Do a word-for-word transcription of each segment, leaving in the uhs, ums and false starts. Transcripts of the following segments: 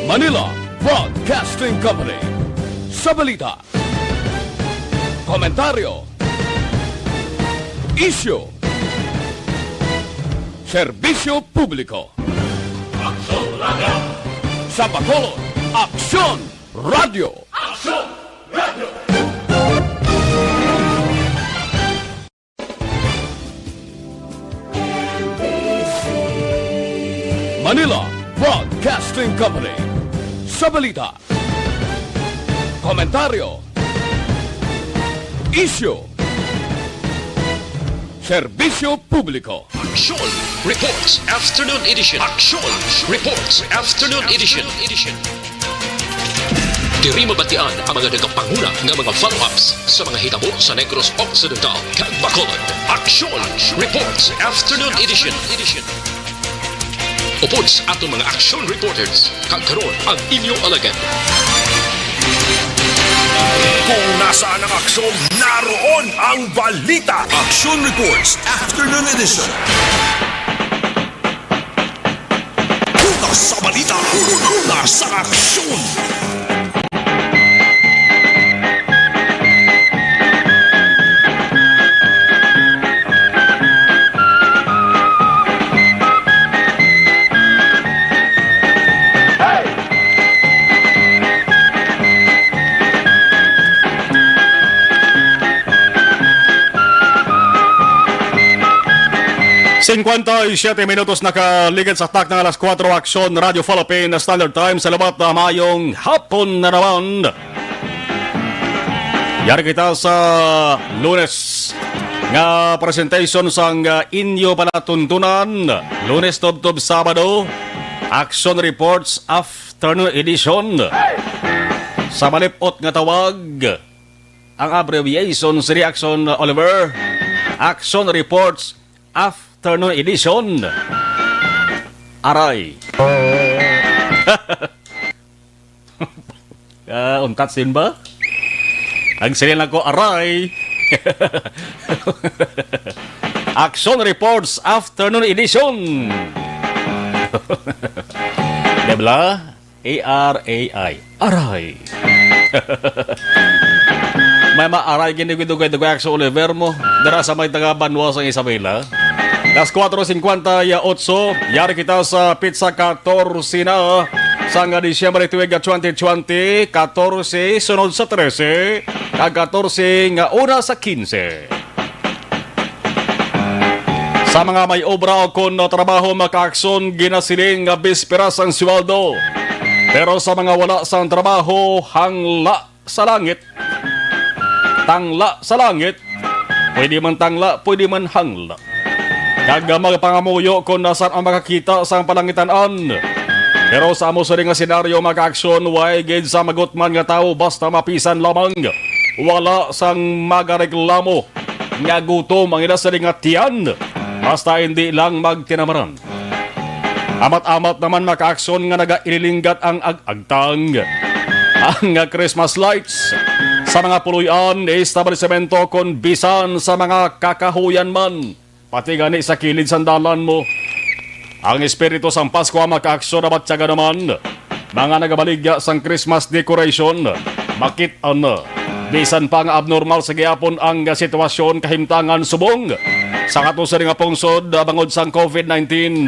Manila Broadcasting Company. Sa balita, komentaryo, isyu, serbisyo publiko. Aksyon Radio! Sa Bacolod, Aksyon Radio! Aksyon Radio! Manila Broadcasting Company. Sa balita, komentaryo, isyu, serbisyo publiko. Aksyon Reports Afternoon Edition. Aksyon Reports Afternoon Edition. Diri mabatian ang mga nagapanguna nga mga follow-ups sa mga hitabo sa Negros Occidental kag Bacolod. Aksyon Reports Afternoon Edition. Upod sa aton mga action reporters, kag karon ang inyo alagad. Kung nasaan ang aksyon, naroon ang balita. Action Reports Afternoon Edition. Una sa balita, una sa aksyon. Singkwenta y siyete minutos nakaligid sa takna nga alas kuwatro, Aksyon Radio Philippine Standard Time. Sa labat na mayong hapon na naman. Yari kita sa Lunes nga presentation sang, ah, inyo palatuntunan. Lunes tubtob Sabado, Action Reports Afternoon Edition. Sa malipot nga tawag, ang abbreviation sa Reaction, Oliver, Action Reports Afternoon Edition. Aray. Ah, untat sin ba? Nagsiling lang ko, aray. Action Reports Afternoon Edition. Diba? A R A I. Aray. May maaray gini dugay-dugay, Action Oliver mo. Dara sa may taga Banwa sang Isabela. Las kuwatro singkwenta y otso, yari kita sa pitsa katorse na sang Disyembre tuig twenty twenty, katorse sunod sa trese, kag katorse nga una sa kinse. Sa mga may obra o kon trabaho, mga ka-Aksyon, ginasiling nga bisperas ang sweldo. Pero sa mga wala sang trabaho, hangla sa langit. Tangla sa langit. Pwede man tangla, pwede man hangla. Kag, ah, magpangamuyo kon nasan ang makakita sang palangitan-an. Pero sa amo sini nga senaryo, mga ka-Aksyon, way gid sa magutman nga tawo basta mapisan lamang. Wala sang magareklamo nga gutom ang ila sini nga tiyan, basta hindi lang magtinamaran. Amat-amat naman, mga ka-Aksyon, nga nagaililinggat ang ag-agtang, ang Christmas lights sa mga puloy-an, establisemento, kon bisan sa mga kakahuyan man, pati gani sa kilid sang dalan mo. Ang espiritu sang Pasko, mga ka-Aksyon, nabatyagan naman. Mga nagabaligya sang Christmas decoration, makit-an na. Bisan pa nga abnormal sa gihapon ang sitwasyon kahimtangan subong sa katusan nga pungsod, ah, bangod sang covid nineteen.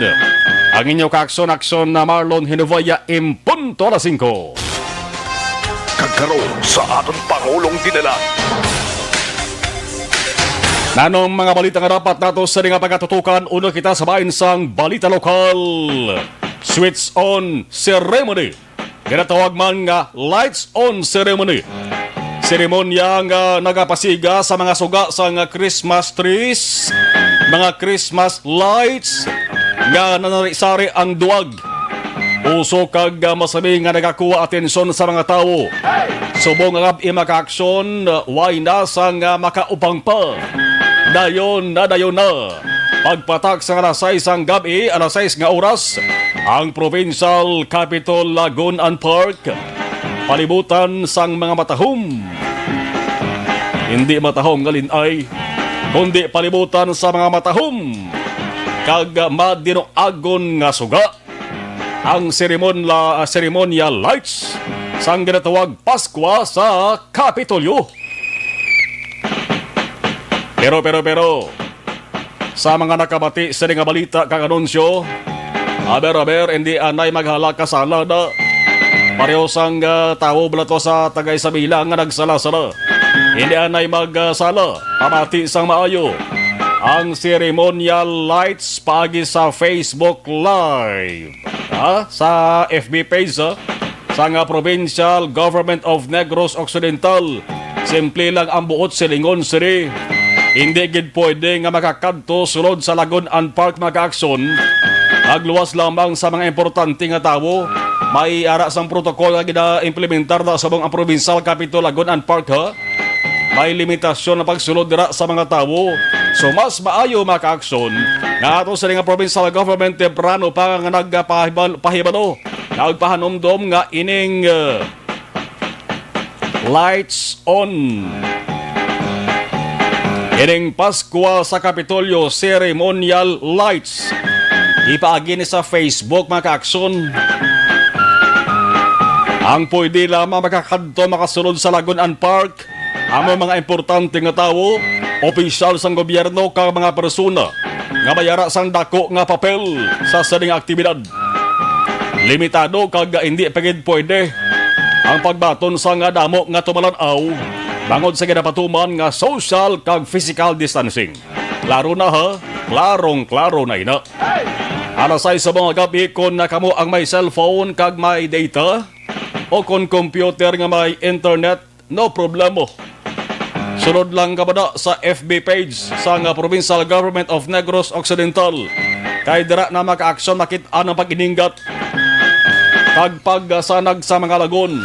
Ang inyo ka-Aksyon-Aksyon na Marlon Hinovaya, impunto alas singko. Kag karon sa aton Pangulong Dinalan. Nanong mga balita nga dapat nato sa nga pagkatutukan, una kita sa bahin sang balita lokal. Switch on ceremony. Ginatawag man nga lights on ceremony. Seremonya nga nagapasiga sa mga suga sang Christmas trees, mga Christmas lights nga nanari-sari ang duwag. Uso kag, ah, masami nga nagakuha atensyon sa mga tawo. Subong nga gab-i, mga ka-Aksyon, way na sang, ah, makaupang pa. Dayon na, dayon na. Pagpatak sang alas sais sang gab-i, alas sais nga oras, ang Provincial Capitol Lagoon and Park, palibutan sang mga matahom. Hindi matahom nga lin-ay, kundi palibutan sa mga matahom kag madinuagon nga suga. ang seremonya-, ah, ceremonial lights sang ginatawag Paskwa sa Kapitolyo. Pero, pero, pero, sa mga nakabati sini nga balita kag anunsyo, aber, aber, hindi anay maghala ka sala na. Pareho sang, ah, tawo bala to sa taga Isabela nga nagsala-sala. Hindi anay magsala. Pamati sang maayo. Ang ceremonial lights paagi sa Facebook Live, ha? Sa F B page, ha? Sang, ah, Provincial Government of Negros Occidental. Simple lang ang buot silingon, siri. Hindi gid pwede nga makakadto sulod sa Lagunan Park, mga kaaksyon. Magluwas lamang sa mga importante nga tawo. May ara sang protocol nga gina-implementar na subong ang Provincial Capitol Lagunan Park, ha? May limitasyon ang pagsulod dira sa mga tawo. So, mas maayo, mga kaaksyon, nga ato sini nga provincial government temprano pa nga nagpahibal-, pahibalo, nagpahanumdom nga ining, uh, lights on, ining Paskwa sa Kapitolyo ceremonial lights, ipaagi ni sa Facebook, mga kaaksyon. Ang pwede lamang makakadto, makasulod sa Lagunan Park, amo mga importante nga tawo, opisyal sang gobyerno, kag mga persona nga may ara sang dako nga papel sa sining aktibidad. Limitado kag hindi pa gid pwede ang pagbaton sa nga damo nga tumalan-aw bangod sa ginapatuman nga social kag physical distancing. Klaro na, ha? Klarong-klaro na ina. Alas sais sa mga gabi, kon na kamo ang may cellphone kag may data, o kon computer nga may internet, no problemo. Sunod lang ka ba na sa F B page sang, ah, Provincial Government of Negros Occidental, kay dira na, mga kaaksyon, makit-an ang pag-ininggat kag pagsanag sa mga lagon.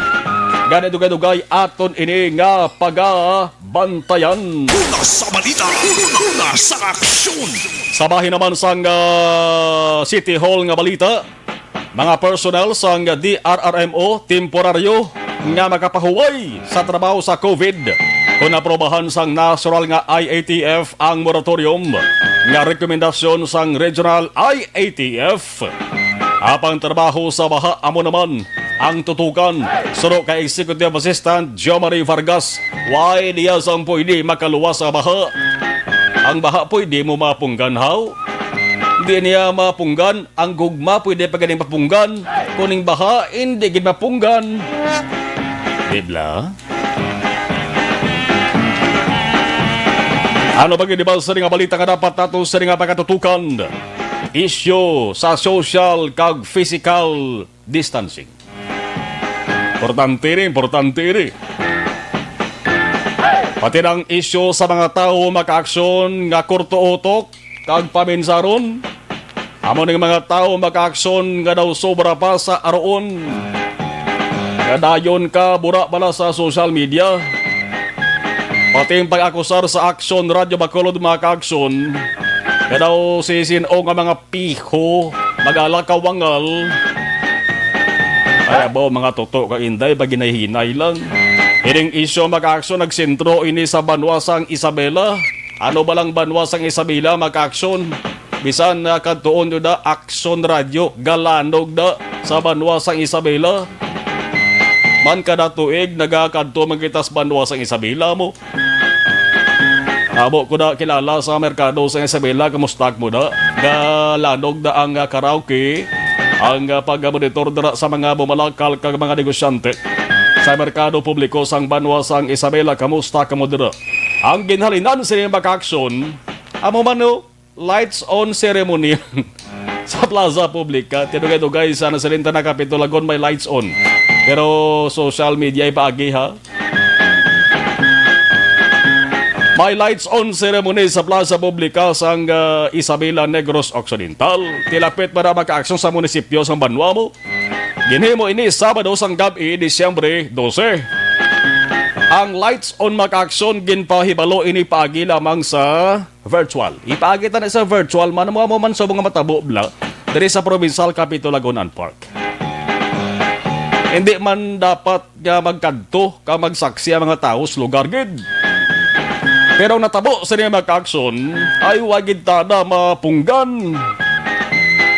Gani, dugay-dugay aton ini nga pagabantayan. Una sa balita, una sa aksyon. Sa bahin naman sang, ah, City Hall nga balita, mga personnel sang D R R M O temporaryo nga makapahuway sa trabaho sa COVID, kon aprobahan sang nasyonal nga I A T F ang moratorium nga rekomendasyon sang regional I A T F. Apang trabaho sa baha, amo naman ang tutukan, suno kay Executive Assistant Jo Marie Vargas. Why niya sang pwede makaluwas sa baha? Ang baha pwede mo mapunggan, haw? Di niya mapunggan. Ang gugma pwede pa ganing mapunggan, kuning baha hindi gid mapunggan. Di bala? Ano ba gid ba sa nga balita nga dapat nato sa nga pagkatutukan? Isyu sa social kag physical distancing. Importante ini, importante ini. Pati ang isyu sa mga tawo makaaksyon nga kurto utok kag paminsaron. Amo ning mga tawo makaaksyon nga daw sobra pa sa aroon. Nga dayon ka bura bala sa social media. Pati ang pag-akusar sa Aksyon Radyo Bacolod, mga kaaksyon, nga daw si sin-o nga mga piho, mag-ala ka wangal. Ay, abo, mga toto kag inday, paghinay-hinay lang. Ining isyu, mga kaaksyon, nagsentro ini sa banwa sang Isabela. Ano ba lang banwa sang Isabela, mga kaaksyon? Bisan na kadtuon nyo na Aksyon Radyo, galanog na sa banwa sang Isabela. Man kada tuig, nagakadto man kita sa banwa sang Isabela mo. Amo ko na kilala sa merkado sa Isabela, kamusta mo na? Galanog na ang, ah, karaoke, ang, ah, pagmonitor dira sa mga bumalakal kag mga negosyante sa merkado publiko sang banwa sang Isabela, kamusta kamo dira? Ang ginhalinan sini, mga kaaksyon, amo man, no? Lights on ceremony sa Plaza Publica. Tinugay-tugay sa nasalinta na Kapitol Lagon may lights on. Pero social media ipaagi, ha? May lights on ceremony sa Plaza Publica sang, ah, Isabela, Negros Occidental. Tilapit para makaaksyon sa munisipyo sang banwa mo. Ginhimo ini Sabado sang gab-i, Disyembre dose. Ang lights on makaaksyon ginpahibalo ini paagi lamang sa virtual. Ipaagi ta na sa virtual, man mo, amo man sa mga matabo bla diri sa provincial capital, Lagunan Park. Hindi man dapat nga magkadto ka magsaksi ang mga tawo sa lugar gid. Pero ang natabo sa niya, mga kaaksyon, ay wa gid ta na mapunggan.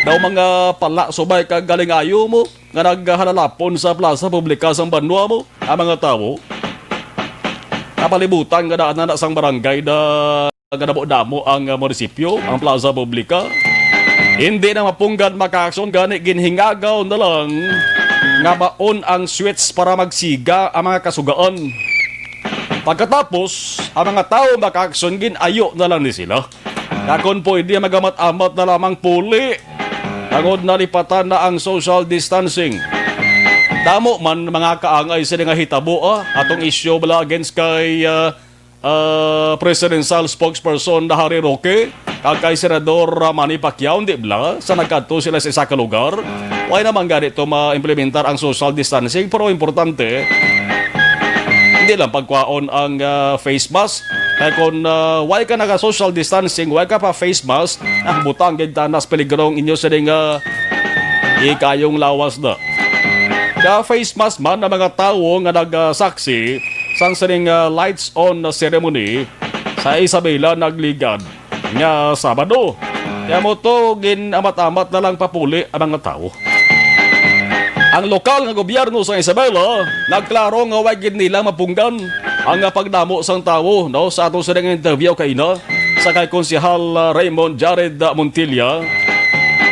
Ang mga pala, subay kag galingayo mo nga naghalalapon sa plaza publika sang banwa mo, ang mga tawo, kapalibutan nga daan na sang barangay na nga damo-damo ang, ah, munisipyo, ang plaza publika. Hindi na mapunggan, Maka Aksyon, gani ginhingagaw na lang nga maon ang switch para magsiga ang mga kasugaan. Pagkatapos, ang mga tawo, Maka Aksyon, gin-ayo na lang ni sila. Nga kon pwede, magamat-amat na lamang puli tungod nalipatan na ang social distancing. Damo man mga kaangay sini nga hitabo, ah, atong isyu bala against kay, ah, ah, presidential spokesperson na Harry Roque kag kay Senador, ah, Manny Pacquiao, di bala, sa nagkadto sila sa isa ka lugar. Wala naman gani to ma-implementar ang social distancing, pero importante, hindi lang pagkwaon ang, ah, face mask. Kay kung, ah, wala ka naga-social distancing, wala ka pa face mask, ah, butang gid ta na sa peligro ang inyo sining, ah, ikayong lawas na. Ka face mask man ang mga tawo nga nagasaksi sang sining, ah, lights on ceremony sa Isabela nagligad nga Sabado. Kaya mo to, gin-amat-amat na lang papuli ang mga tawo. Ang lokal nga gobyerno sa Isabela nagklaro nga way gid nila mapunggan ang, ah, pagdamo sang tawo, no, sa ato sining interview kaina sa kay Konsehal, ah, Raymond Jared, ah, Montilla.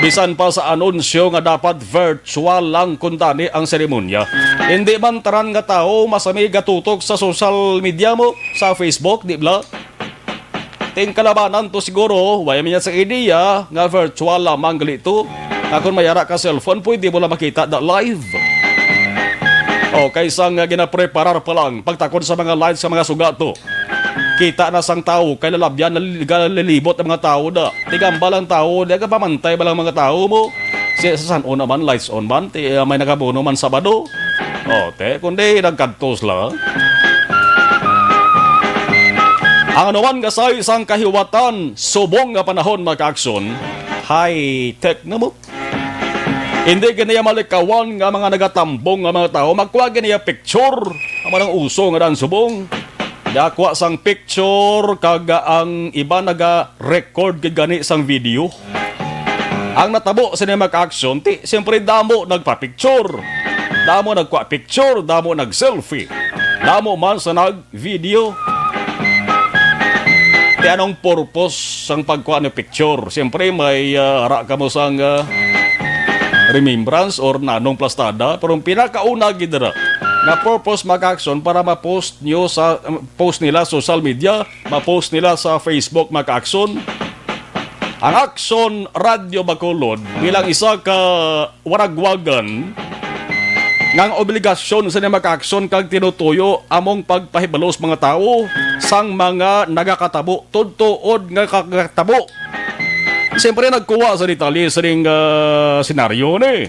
Bisan pa sa anunsyo nga dapat virtual lang kuntani ang seremonya, hindi man tanan nga tawo masami gatutok sa social media mo, sa Facebook, di bala? Ting kalabanan to siguro, way man niya sa ideya nga virtual lamang gali to. Nga kon may ara ka cellphone, pwede mo lang makita da live. O, kaysa nga ginapreparar pa lang, pagtakod sa mga lights sa mga sugato. Kita na sang tawo, kay lalabyan, nal-, nalilibot ang mga tawo da. Tigamba lang tawo, di ka pamantay ba lang mga tawo mo? Si, sa san-o naman, lights on man, ti, ah, may nakabuno man Sabado. O, te, kundi nagkadtos lang. Ang anuman nga sa isang kahiwatan, subong nga panahon, Maka Aksyon, high-tech na mo. Hindi gid niya malikawan nga mga nagatambong nga mga tawo, magkuha gid niya picture. Amo nang uso nga daan subong. Gakuha sang picture, kag ang iba naga-record gid gani sang video. Ang natabo sini, Maka Aksyon, ti, siyempre, damo nagpa-picture. Damo nagkuha picture, damo nag-selfie. Damo man sa nag-video. Ti, anong purpose sang pagkuha ni picture? Siyempre, may, ah, ara kamo sang, ah, remembrance or nanong plastada. Pero ang pinakauna gid dira nga purpose, Maka Aksyon, para ma-post nyo sa, um, post nila social media, ma-post nila sa Facebook, Maka Aksyon. Ang Aksyon Radio Bacolod bilang isa ka waragwagan nga ang obligasyon sa, Maka Aksyon, kag tinutuyo among pagpahibalo sa mga tawo sang mga nagakatabo, tuod-tuod nga kakatabo. Siyempre, nagkuha sa detalye sining, ah, senaryo ni.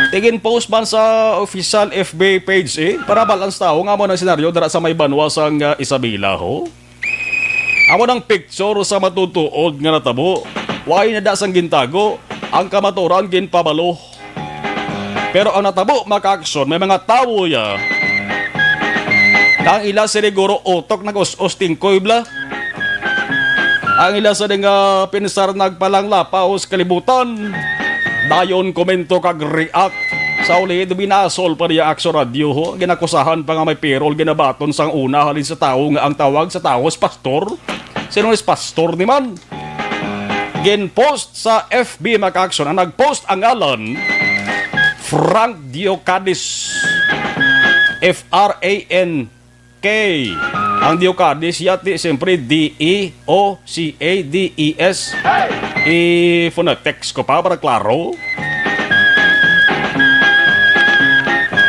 Tigin post man sa official F B page, eh, para balance tawo nga amo nang senaryo dira sa may banwa sang, ah, Isabela, ho. Amo nang picture sa matutuod nga natabo. Way na da sang gintago, ang kamaturan ginpabalo. Pero ang natabo, Maka Aksyon, may mga tawo ya nga ang ila siniguro utok nag-us-os tingkoy bala. Ang ila sa nga pinsar nagpalanglapaw sa kalibutan. Dayon komento kag react. Sa uli, binasol pa niya Aksyon Radio, ho. Ginakusahan pa nga may payroll ginabaton sang una halin sa tawo nga ang tawag sa tawo is pastor. Sino is pastor ni man? Gin-post sa F B, Maka Aksyon, ang nag-post ang ngalan, Frank Diocadis, F R A N K. Ang Diocadis, yati, siyempre, D E O C A D E S. I-phonetics ko pa para klaro.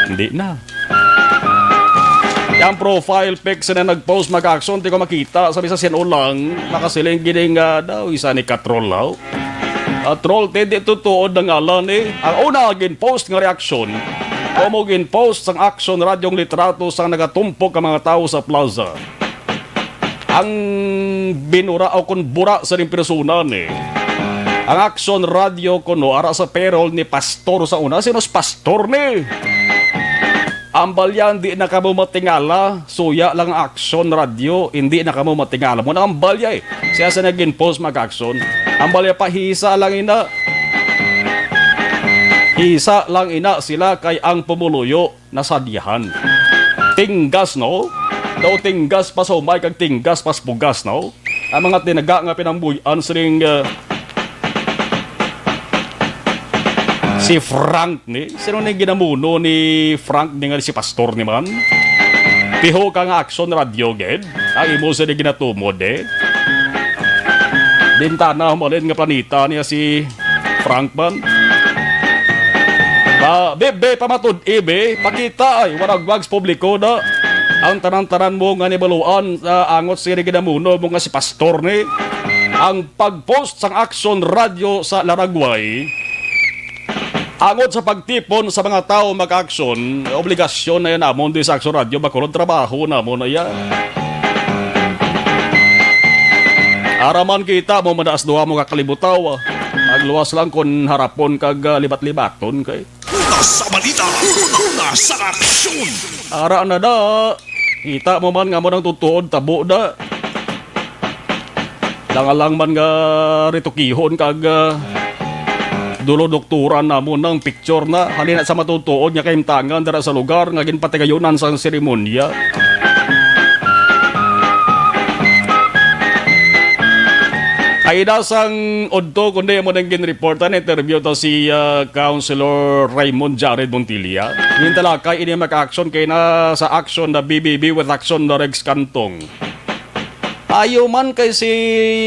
Hindi na. Yang profile pic sa na nag-post, Maka Aksyon, di ko makita. Sabi sa sino lang, nakasiling gini nga daw, isa ni Katrol, ho. Ah, troll, ti, di tutuod ang ngalan, eh. Ang una, gin-post nga reaksyon, amo gin-post sang Aksyon Radyong litrato sang nagatumpok ang mga tawo sa plaza. Ang binura o kon bura sa ning persona ni. Ang Aksyon Radio kuno ara sa payroll ni pastor sa una. Sino si pastor ni? Ang balya, hindi na kamo matingala. Suya lang ang Aksyon Radyo, hindi na kamo matingala. Mo na ang balya eh. Siya sa naging post, mga Aksyon. Ang balya pa, hisa lang ina. Hisa lang ina sila kay ang pumuluyo nasadyahan. Tinggas, no? Daw tinggas pa sa umay kag tinggas pa sa bugas, no? Ang mga tinaga nga pinambuy-an sining, uh, si Frank ni. Sino ni ginamuno ni Frank ni nga si Pastor ni man? Piho ka nga Aksyon Radyo, gid. Ang imo sa di ginatumod, eh. Bintana, humalin nga planeta niya si Frank man. Pa, be, be, pamatud-i, be. Pakita, ay, waragwag sa publiko na. Ang tanan-tanan mo nga nibaluan, ah, angot sini ginamuno mo nga si Pastor ni. Ang pag-post sang Aksyon Radyo sa Laragway, angot sa pagtipon sa mga tawo mag-aksyon, obligasyon na yan namon di sa Aksyon Radyo, Bacolod, trabaho namon na yan. Araman kita mo madaas duha mo kakalibutaw. Agluwas lang kon harapon kag, ah, libat-libaton kay. Una sa balita, una sa aksyon. Ara na da. Kita mo man nga mo nang tutuod tabo da. Langalang man nga ritukihon kag, ah, dulo doktoran namon ang picture na. Halin na sa matutuod nga kahimtangan dira sa lugar nga ginpatigayunan sang seremonya. Ay da sang udto, kundi mo nang ginreportan, interview to si, ah, Councilor Raymond Jared Montilla. Yung talakay ini mag-action kay na sa action na B B B with action na Rex Cantong. Ayo man kay si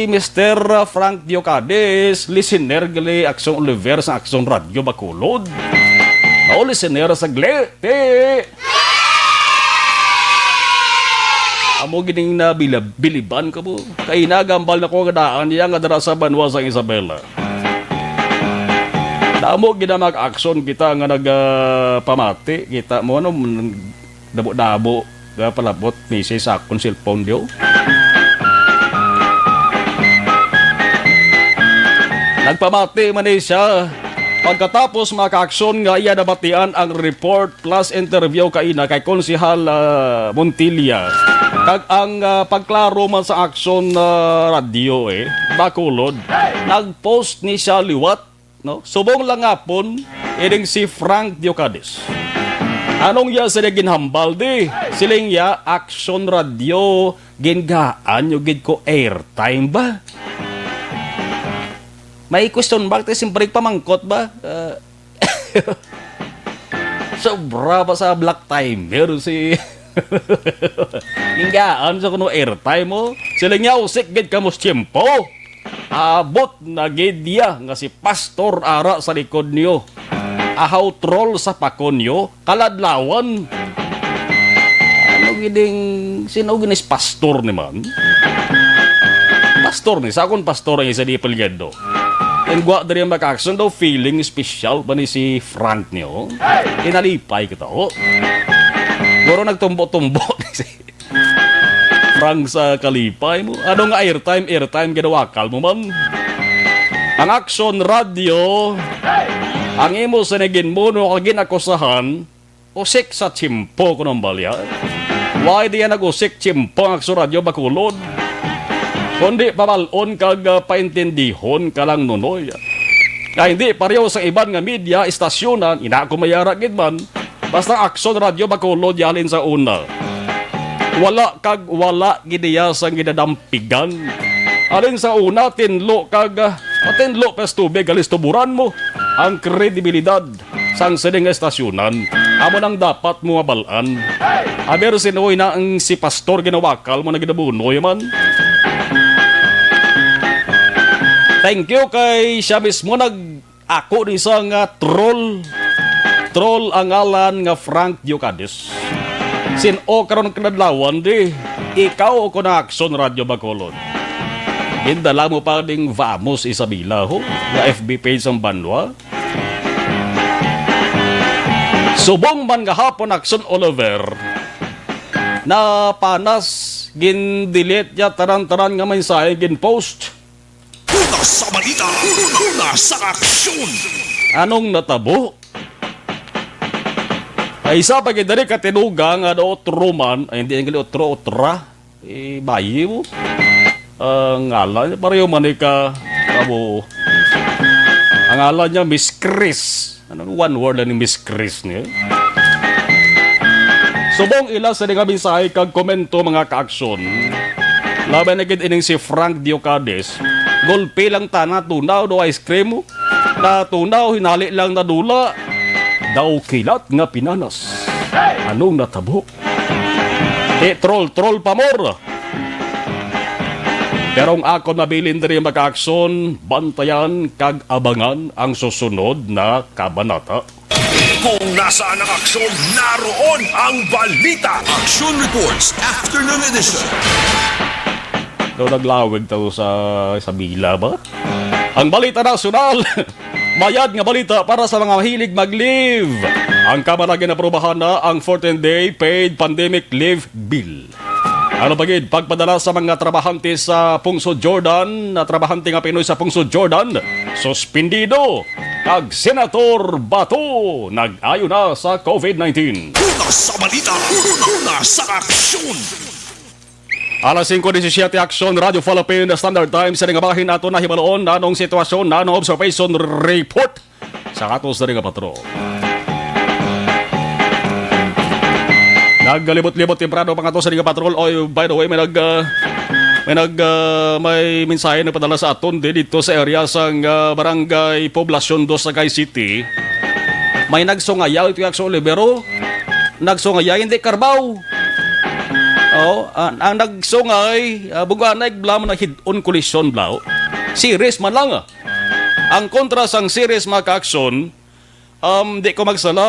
Mister Frank Diocades, listener gali Aksyon Oliver sa Aksyon Radyo Bacolod. O listener sa Glete. Amo gining nabilab-, biliban ka mo. Kay nagambal na ko nga daan niya nga dara sa banwa sang Isabela. Damo gid ang mag-action kita nga nag, ah, pamati. Kita mo, ano, dabo-dabo nga palabot, message sa akon cellphone, diyo. Nagpamati man ni siya. Pagkatapos, mga ka-aksyon, nga iya nabatian ang report plus interview kaina kay Konsehal, ah, Montilla, kag ang, ah, pagklaro man sa Aksyon, ah, Radyo, eh, Bacolod, nag-post ni siya liwat, no? Subong lang ngapon, ining si Frank Diocades. Anong iya sila ginhambal, di? Siling iya, Aksyon Radyo, gingaan nyo gid ko airtime ba? May question mark, tayo siyempre pamangkot ba? Ah, sobra ba sa black timer si Inggaan sa kuno airtime mo? Sila nga usik gid kamo sa tiyempo. Abot na gid iya nga si Pastor ara sa likod niyo. Ahaw troll sa pakon niyo, kaladlawan. Ano giding, sino ginis pastor ni man? Pastor ni, sa akon pastor ang isa di apelyido. Ang gwa diri ang maka-action daw, feeling special ba ni si Frank niyo? Inalipay kita, oh. Guro nagtumbo-tumbo ni si Frank sa kalipay mo. Ano nga airtime, airtime, ginawakal mo man? Ang Aksyon Radyo, ang imo sa nagin muno kag ginakusahan, usik sa tiyempo ko nang balya. Why di yan nag-usik tiyempo ang Aksyon Radyo Bacolod? Kundi pabalon kag, ah, paintindihon ka lang, Nonoy. Kay hindi pareho sa iban nga media, istasyonan, ina ko mayara gid man. Basta Aksyon Radyo Bacolod, yalin sa una. Wala kag wala gid iya sang ginadampigan. Alin sa una, tinlo kag, ah, matinlo pa sa tubig, alis tuburan mo ang kredibilidad sang sining nga estasyonan. Amo nang dapat mo mabalaan. Aber sinoy na ang si Pastor ginawakal mo na ginabunoy man. Thank you kay siya mismo nag ako ni sa nga troll. Troll ang ngalan nga Frank Diocades. Sin-o karon kadadlawan di, ikaw ko na Aksyon Radyo Bacolod. Gindala mo pa ding Vamos Isabela ho, nga F B page sang banwa. Subong man gahapon Aksyon Oliver, na panas, gin-delete niya tanan-tanan nga mensahe gin-post. Una sa balita, una sa aksyon. Anong natabo? Ay, isa pa gid dali ka tinuga nga ano, otro man, ay, hindi, hindi otro, otra. Eh, bayi mo. Ang ngalan, pareho man ni ka, kamo. Ang ngalan niya, Miss Chris. Ano, one word lang ni Miss Chris niya. Subong ila sa nga mensahe kag komento, mga kaaksyon. Laban na gid ining si Frank Diocades. Gulpi lang tana, tunaw do ice cream mo. Natunaw, hinali lang nadula. Daw kilat nga pinanas. Anong natabo? Ti troll-troll pa more. Pero ang akon mabilin diri, mga kaaksyon, bantayan kag abangan ang susunod na kabanata. Kung nasaan ang aksyon, naroon ang balita. Action Reports, Afternoon Edition. Daw naglawig daw sa, sa bila ba? Ang balita nasyonal. Mayad nga balita para sa mga mahilig mag-live. Ang Kamara ginaprubahan na ang fourteen-day paid pandemic leave bill. Ano pa gid, pagpadala sa mga trabahante sa Pungsod Jordan, na trabahante nga Pinoy sa Pungsod Jordan, suspendido. Kag Senator Bato nag-ayo na sa covid nineteen. Una sa balita, una sa aksyon. Alas singko disisiete, Aksyon, Radyo Philippine Standard Time. Sa nga bahin ato na hibaloon nanong sitwasyon, nanong observation report sa ato sa nga patrol. Nagalibot-libot temprano pa nga to sa nga patrol. Oy, by the way, may nag, ah, may nag, ah, may mensahe nagpadala sa aton di dito sa area sang, ah, Barangay Poblacion dos, Sagay City. May nagsungaya ito, actually, pero nagsungaya, hindi karbaw. Oh, ang, ang nagsungay, ah, buganay, bla mo na hid-on kolisyon, bla, oh. Series man lang, ah. Ang kontra sang series, mga kaaksyon, um, di ko magsala,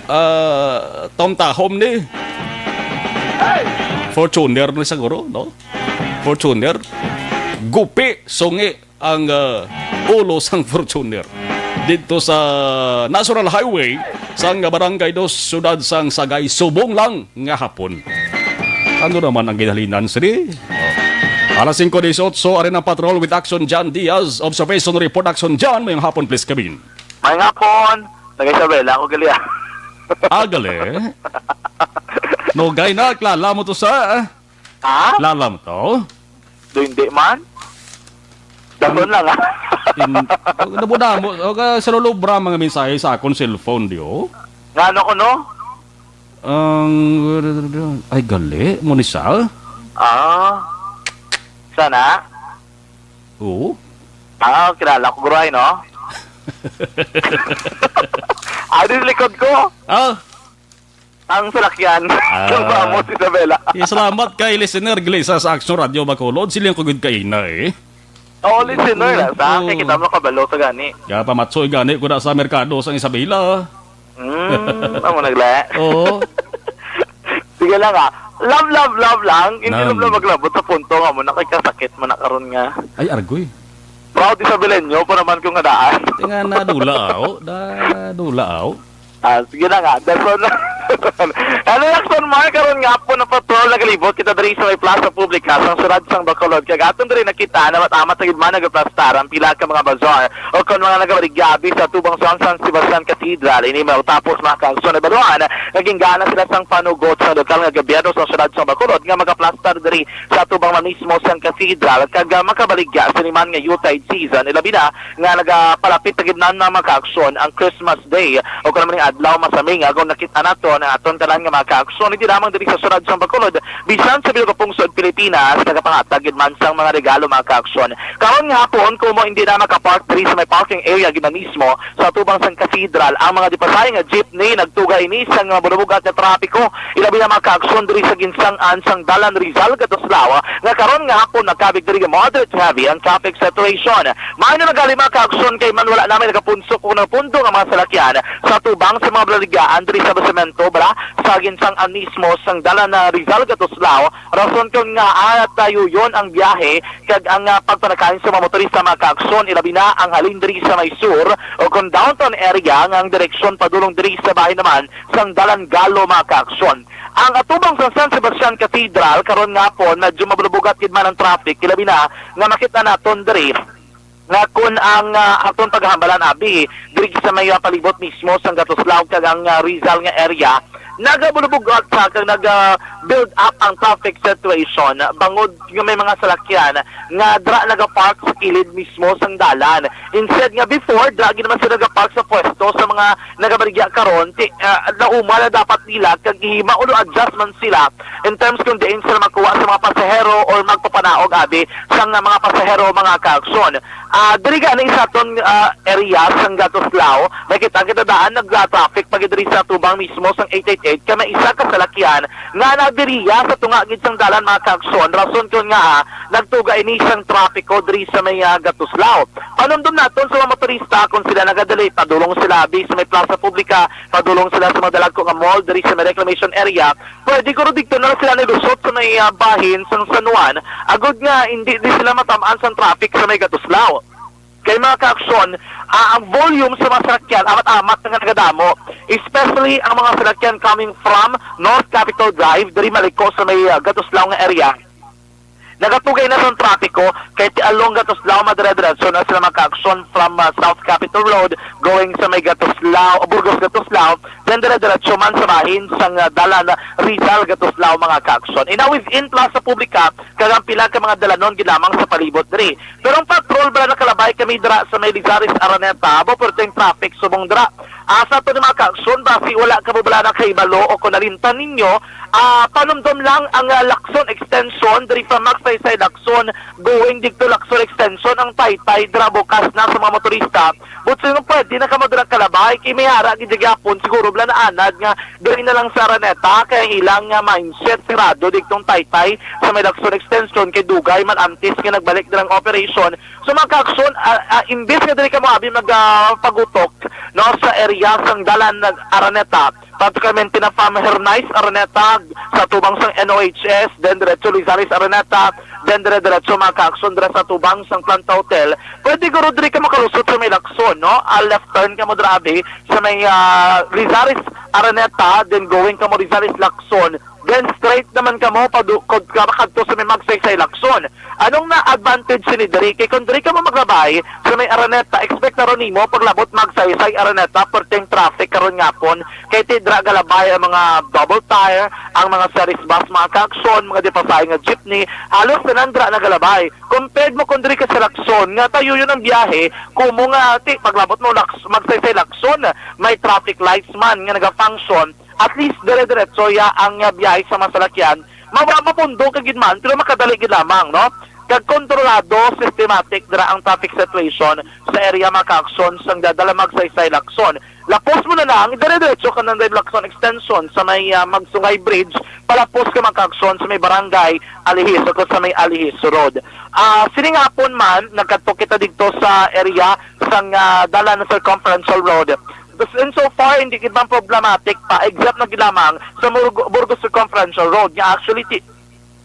ah, tomtahom ni Fortuner ni siguro, no? Fortuner. Gupi, sungi ang, ah, ulo sang Fortuner dito sa National Highway sang Barangay Dos, siyudad sang Sagay, subong lang nga hapon. Ano naman ang ginhalinan, sini? Alas singko dieciocho, ari na patrol with Action John Diaz. Observation report, Action John. Mayong hapon, please, kabin. Mayong hapon. Taga Isabela ako, gali, ah. Ah, gali? Nugay na, klala mo to sa, ah? Ha? Lalam to? Do hindi man. Dason lang, ah. In, nabudamo, o ka, sa lulubra mga mensahe sa akon cellphone, di, oh. Nga ano ko, no? Ang, ay, gali, mo ni sa? Ah. Sana? Oo. Ah, kilala ko, guro, ay, no? Ay, di likod ko. Ah. Ang salakyan. Ah. Sa Ramos, Isabela. Eh, salamat kay listener Glisa sa Action Radio Bacolod. Siling ko gid kaina, eh. Oo, listener Oo, lang. Sa akin, oo. Kita mo kabalo sa gani. Kaya pamatsoy gani ko na sa merkado sa Isabela. Mm, amo nagla. Oo. Sige lang, ah. Love, love, love lang. Hindi Nan. Love, love maglabot sa punto nga mo na kay kasakit mo na karon nga. Ay, argoy. Proud Isabelenyo pa naman kung nga daan. Tinga na dula, oh. Da, dula, oh. Ah, sige na nga. That's all. Ano, Jackson Mar, karon nga po na patrol, nagalibot kita diri sa may Plaza Publica, sa siyudad sang Bacolod. Kag aton diri nakita na matamat sa gid man nagaplastar ang pila ka mga bazaar o kon mga nagabaligya abi sa tubang sang San Sebastian Cathedral. Ini matapos, mga kaaksyon, nabaluhan nga ginggana sila sang panugot sa lokal nga gobyerno sa siyudad sang Bacolod nga magaplastar diri sa tubang man mismo sang cathedral kag, ah, makabaligya sa liman nga Yuletide season, ilabi na nga nagapalapit na gid na, mga kaaksyon, ang Christmas Day o kon ano man ning adlaw masaming, agod nakita naton ang aton tanan nga mga kaaksyon, hindi lamang diri sa siyudad sang Bacolod, bisan sa bilog nga pungsod Pilipinas, nagapangatag gid man sang mga regalo, mga kaaksyon. Karon nga hapon, kumo hindi na makapark diri sa may parking area gid na mismo sa tubang sang cathedral ang mga dipasahi nga jeepney, nagtuga ini sang mga bulubugat nga trapiko, ilabi na mga kaaksyon diri sa ginsang-an sang Dalan Rizal Gatuslao, nga karon nga hapon nagkabig diri nga moderate heavy ang traffic situation. Maayo na gali, mga kaaksyon, kay man wala na may nagapunsok o nagapundo nga mga salakyan sa tubang sa mga baligyaan diri sa basemento, bala, sa ginsang-an mismo sang Dalan na Rizal Gatuslao, rason kon ngaa, ah, tayuyon ang biyahe kag ang, ah, pagpanakayon sa mga motorista, mga kaaksyon, ilabi na ang halin diri sa may sur o kon downtown area nga ang direksyon padulong diri sa bahin naman sang Dalan Galo, mga kaaksyon. Ang atubang sa San Sebastian Cathedral karon nga hapon medyo mabulubugat gid man ang traffic, ilabi na nga makita naton diri nga kun ang, ah, aton paghambalan, abi, diri sa may, ah, palibot mismo sang Gatuslao kag ang, ah, Rizal nga area, nagabulubog-at sa kag nag, ah, build up ang traffic situation bangod nga may mga salakyan nga dra nagapark sa kilid mismo sang dalan. Instead nga before, dra gid naman sila nagapark sa pwesto sa mga nagabaligya karon, ti, ah, nauma na dapat nila kag ihima ulo adjustment sila in terms kung diin sila makuha sa mga pasahero or magpapanaog abi sang mga pasahero, mga kaaksyon. Ah, diri gani sa aton, ah, area sang Gatuslao, nakita kita daan nagla-traffic pa gid diri sa tubang mismo sang eight eight eight, kay may isa ka salakyan nga nadiriya sa tunga gid sang dalan, mga kaaksyon. Rason kon nga, ah, nagtuga ini sang trapiko diri sa may, ah, Gatuslao. Panumdom naton sa mga motorista, kung sila nagadali, padulong sila abi sa may plaza publika, padulong sila sa mga dalagko nga mall diri sa may reclamation area. Pwede guro didto na lang sila nilusot sa may, ah, bahin sang San Juan, agod nga hindi di sila matamaan sang traffic sa may Gatuslao. Kay, mga kaaksyon, ah, ang volume sa mga salakyan amat-amat na nga nagadamo, especially ang mga salakyan coming from North Capitol Drive, diri maliko sa may, ah, Gatuslao nga area. Nagatugay na sang trapiko kay ti along Gatuslao, madire-diretso na sila, mga kaaksyon, from, ah, South Capitol Road going sa may Gatuslao, Burgos Gatuslao, then dire-diretso man sa bahin sang, ah, dalan Rizal Gatuslao, mga kaaksyon. Inaw within Plaza Publica kag ang pila ka mga dalanon gid lamang sa palibot diri. Pero ang patrol bala nakalabay kami dira sa may Lizares Araneta, abo perting traffic subong dira. Asa to ni, mga kaaksyon, basi wala kamo bala nakahibalo o kung nalimtan ninyo, ah, panumdom lang ang, ah, Lacson Extension, diri from Magsaysay Lacson, going didto Lacson Extension, ang taytay dira bukas na sa mga motorista. But sino pwede na kamo dira kalabay, kay may ara gid gyapon, siguro bala naanad nga diri na lang sa Araneta, kay ang ilang, ah, mindset sirado didtong taytay sa may Lacson Extension, kay dugay man antes nga nagbalik dira ang operation. So, mga kaaksyon, ah, ah, imbis nga diri kamo abi mag, ah, pagutok, no, sa area sang dalan nag Araneta, particularmente na from Hernais Araneta sa tubang sang N O H S, then diretso Lizares Araneta, then dire-diretso, mga kaaksyon, dira sa tubang sang Planta Hotel. Pwede guro diri ka makalusot sa may Lacson, no? Ah, left turn kamo dira abi sa may, ah, Lizares Araneta, then going kamo Lizares Lacson, then straight naman kamo padu-, kod-, ka-, kadto sa may Magsaysay Lacson. Anong na advantage sini diri? Kay kung diri kamo maglabay sa may Araneta, expect na ron nimo paglabot Magsaysay Araneta, perting traffic karon ngapon. Kay ti dira galabay ang mga double tire, ang mga series bus, mga kaaksyon, mga dipasahe nga jeepney, halos tanan dira nagalabay. Compared mo kung diri ka sa Lacson, nga tayuyon ang biyahe, kumo nga ti paglabot mo Lacs-, Magsaysay Lacson, may traffic lights man nga nagafunction, at least dire-diretso ya ang, ah, biyahe sa mga salakyan. Mawa-, mapundo ka gid man, pero makadali gid lamang, no? Kag kontrolado, systematic dira ang traffic situation sa area, mga kaaksyon, sang dala Magsaysay Lacson. Lapos mo na lang, dire-diretso ka na Lacson Extension sa may, ah, Magsungay Bridge, palapos ka, mga kaaksyon, sa may Barangay Alihis o sa may Alihis Road. Ah, sini nga hapon man, nagkadto kita didto sa area sang, ah, dalan Circumferential Road. Thus, in so far, hindi gid man problematic pa, except na gid lamang sa Murgo-, Burgos Circumferential Road, nga actually ti-,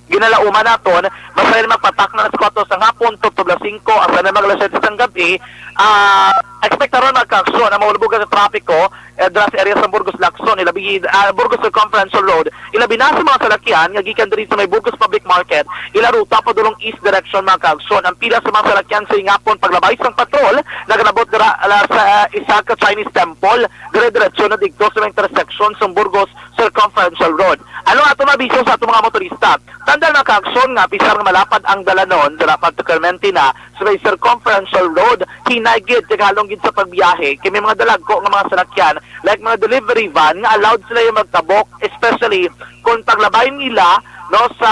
ginalauman naton, basta yun magpatak na alas kwatro sa hapon, tutob alas singko, asa na mag alas siyete sang gabi, ah, expect na ron, mga kaaksyon, ang maulubog sa trapiko, eh, dira sa area sa Burgos Lacson, ilabi, ah, Burgos Circumferential Road, ilabi na sa mga salakyan nga gikan diri sa may Burgos Public Market, ila ruta padulong east direction, mga kaaksyon. Ang pila sa mga salakyan sa ingapon paglabay sang patrol nagalabot dira, ala, sa, ah, isa ka Chinese temple, dire-diretso na didto sa may intersection sa Burgos Circumferential Road. Ano ato mabiso sa ato mga motorista? Tandaan, mga kaaksyon, nga pisar nga malapad ang dalanon, dira particularmente na sa may Circumferential Road, hinay gid kag halong gid sa pagbiyahe kay may mga dalagko nga mga salakyan, like mga delivery van, nga allowed sila yung magtabok, especially kung paglabay nila, no, sa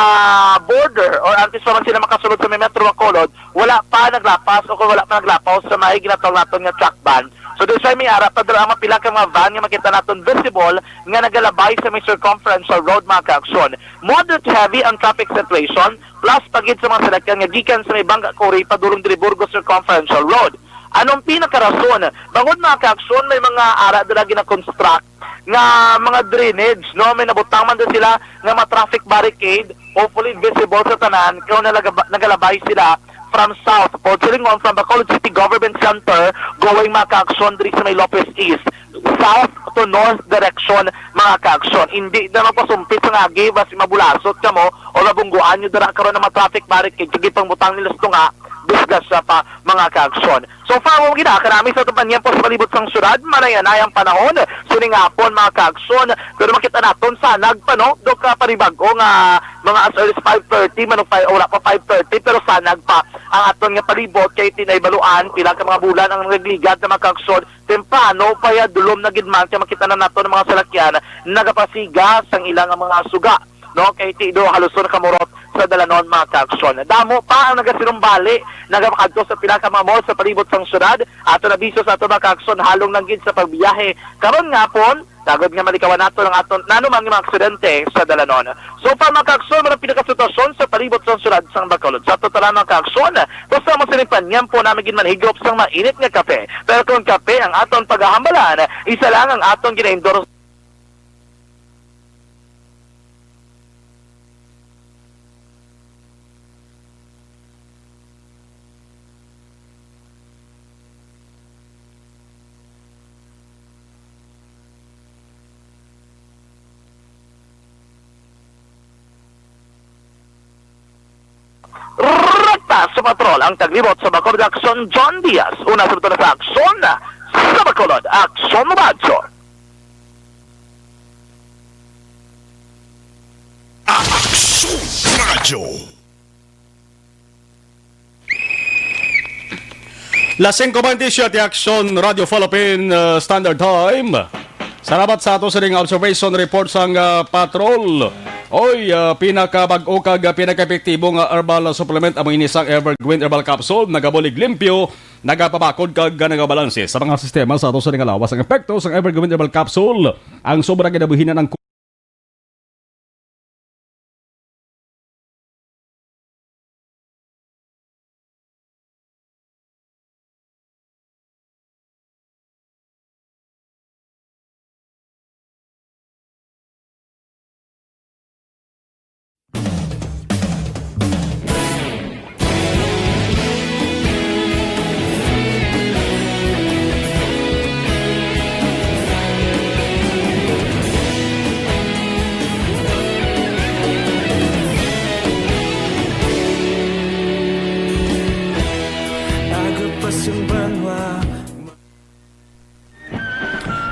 border or antes pa man sila makasulod sa may Metro Bacolod, wala pa naglapas o kung wala pa naglapaw sa may ginatawag naton nga truck ban. So, that's why may ara pa dira ang mga pila ka mga van nga makita naton visible nga nagalabay sa may Circumferential Road, mga kaaksyon. Moderate to heavy ang traffic situation, plus pa gid sa mga salakyan nga gikan sa may Bangka Kuri padulong diri Burgos Circumferential Road. Anong pinakarason? Bangod, mga kaaksyon, may mga ara dira gina-construct nga mga drainage, no? May nabutang man din sila nga mga traffic barricade. Hopefully, visible sa tanan kung nalaga-, nagalabay sila from south, Port Silingon, from Bacolod City Government Center, going, mga kaaksyon, diri sa may Lopez East. South to north direction, mga ka-aksyon. Hindi na magpasumpit sa ngagi, basi mabulasot kamo o mabungguan nyo dira karon ang mga traffic barricade. Sige, pangbutang nila sa tunga, disgrasya pa, mga ka-aksyon. So far, wala gid, ah, karami sa atong panyempo sa palibot sang syudad. Manay-anay ang panahon sining hapon, mga ka-aksyon. Pero makita naton, sanag pa, no? Do ka panibag-o nga mga as early as five thirty, manong five, wala pa five thirty, pero sanag pa ang aton nga palibot kay tinay baluan, pila ka mga bulan ang nagligad na, mga ka-aksyon. Temprano pa ya, dulom na gid man, kay makita na nato ang mga salakyan nagapasiga sang ilang mga suga, no? Kay ti do haluson kamurot sa dalanon, mga ka-aksyon. Damo pa ang nagasinumbali, nagapakadto sa pila ka mga mall sa palibot sang syudad. Ato na biso sa ato, mga ka-aksyon, halong lang gid sa pagbiyahe karon nga hapon, tagod nga malikawan nato ang aton nanuman nga mga aksidente sa dalanon. So far, mga ka-aksyon, mga pinakasitwasyon sa palibot sang syudad sang Bacolod. Sa total, mga ka-aksyon, basta mo sining panyempo namin ginmanhigop sang mainit nga kape. Pero kung kape ang aton paghahambalan, isa lang ang aton gina-endorse. Rekta sa patrol ang taglibot sa Bacolod Aksyon, John Diaz. Una sa buto na sa Aksyon sa Bacolod, Aksyon Radyo. Aksyon Radyo. Las singko bentisiete, Aksyon Radyo Philippine, uh, Standard Time. Salamat sa ato sining observation report sang, uh, patrol. Oy, uh, pinakabag-o kag, uh, pinakaepektibo nga herbal supplement amo ini sang Evergreen Herbal Capsule. Nagabulig limpyo, nagapabakod kag, uh, nagabalanse sa mga sistema sa ato sining lawas. Ang epekto sang Evergreen Herbal Capsule, ang sobra ginabuhinan ang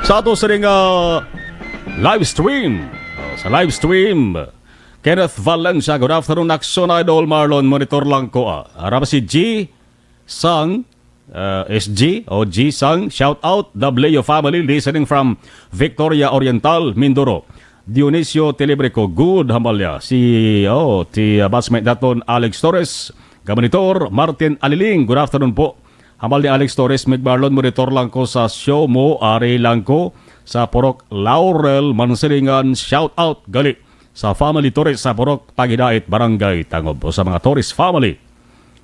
Sa ato sining, ah, live stream. Oh, sa live stream, Kenneth Valencia, good afternoon, Aksyon Idol Marlon, monitor lang ko, ah. Ara pa si G Sang, ah, S G o G Sang, shout out, W family, listening from Victoria Oriental, Mindoro. Dionisio Telebrico, good, hambal niya. Si, oh, si, ah, batchmate naton, Alex Torres, Gabanitor, Martin Aliling, good afternoon po. Hambal ni Alex Torres, Mig Marlon, monitor lang ko sa show mo, ari lang ko sa Purok Laurel, Mansilingan, shout out, gali sa family Torres sa Purok Pagidait, Barangay Tangob, o sa mga Torres family.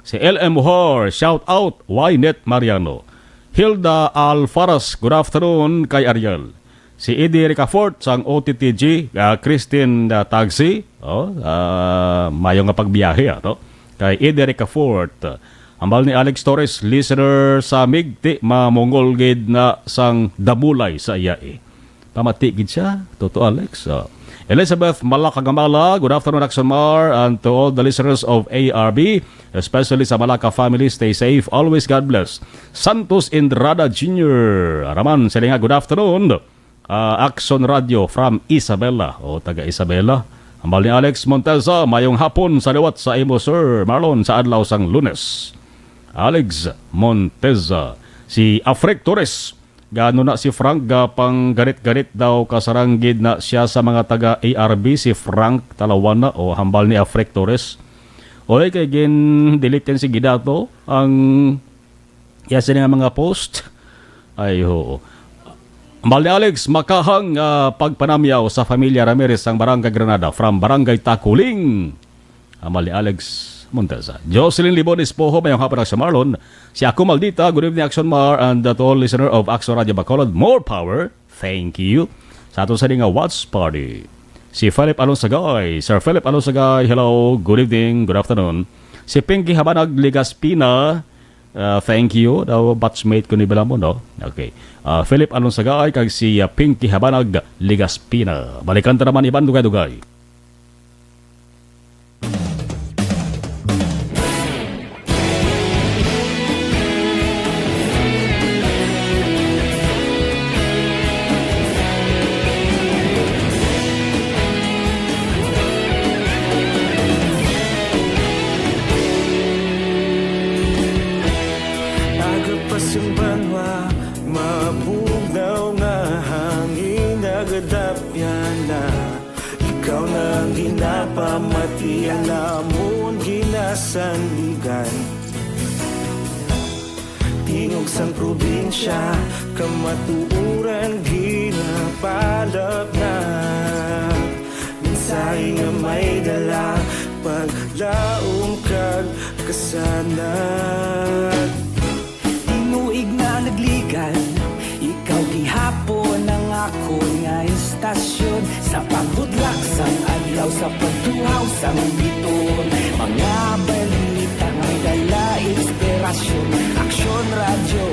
Si L M Hor, shout out, Wynette Mariano. Hilda Alfaras, good afternoon kay Ariel. Si Eddie Ricafort sang O T T G, ah, Christine, ah, Tagsi, oh, ah, mayo nga pagbiyahe, ah, to. Kay Eddie Ricafort, ah, hambal ni Alex Torres, listener sa Migti, mamungol gid na sang damulay sa iya, eh. Pamati gid siya, Toto Alex. Ah. Elizabeth Malakagamala, good afternoon, Aksyon Mar, and to all the listeners of A R B, especially sa Malaka family, stay safe, always God bless. Santos Indrada Junior, araman, sila nga, good afternoon. Ah, Aksyon Radio from Isabela, o taga Isabela. Hambal ni Alex Monteza, mayong hapon sa liwat sa imo, Sir Marlon, sa adlaw sang Lunes. Alex Monteza, si Afric Torres, Gaano na si Frank, gapanggarit-garit daw, kasarang gid na siya sa mga taga A R B, si Frank Talawana, o hambal ni Afric Torres. Oy, kay gin-delete yan si Gidato, ang iya sini nga mga post. Ay, oo. Hambal ni Alex, makahang, ah, pagpanamyaw sa Familia Ramirez sang Barangay Granada, from Barangay Taculing. Hambal ni Alex Montesa. Jocelyn Libon Espojo, mayong hapon, Aksyon Marlon. Si Ako Maldita, good evening, Aksyon Mar, and, uh, to all listener of Aksyon Radio Bacolod, more power. Thank you. Sa ato sa nga watch party, si Philip Alonsagay. Sir Philip Alonsagay, hello, good evening, good afternoon. Si Pinky Habanag Legaspina, Ah, thank you daw, batchmate ko ni Balamon, no? Okay. Ah, Philip Alonsagaay kag si, ah, Pinky Habanag Ligaspina. Balikan ta naman iban dugay-dugay. Aga pa sing banwa, mabugnaw nga hangin, nagadapyan na. Ikaw na ang ginapamatian, amon ginasandigan. Tingog sang probinsya, kamatuoran ginapalapnag. Mensahe nga may dala, paglaom kag kasanag. Tinuig na nagligad, ikaw gihapon ang akon nga istasyon. Sa pagbudlak sang adlaw, sa pagtuhaw sang bituon, mga balita nga may dala inspirasyon. Aksyon Radyo,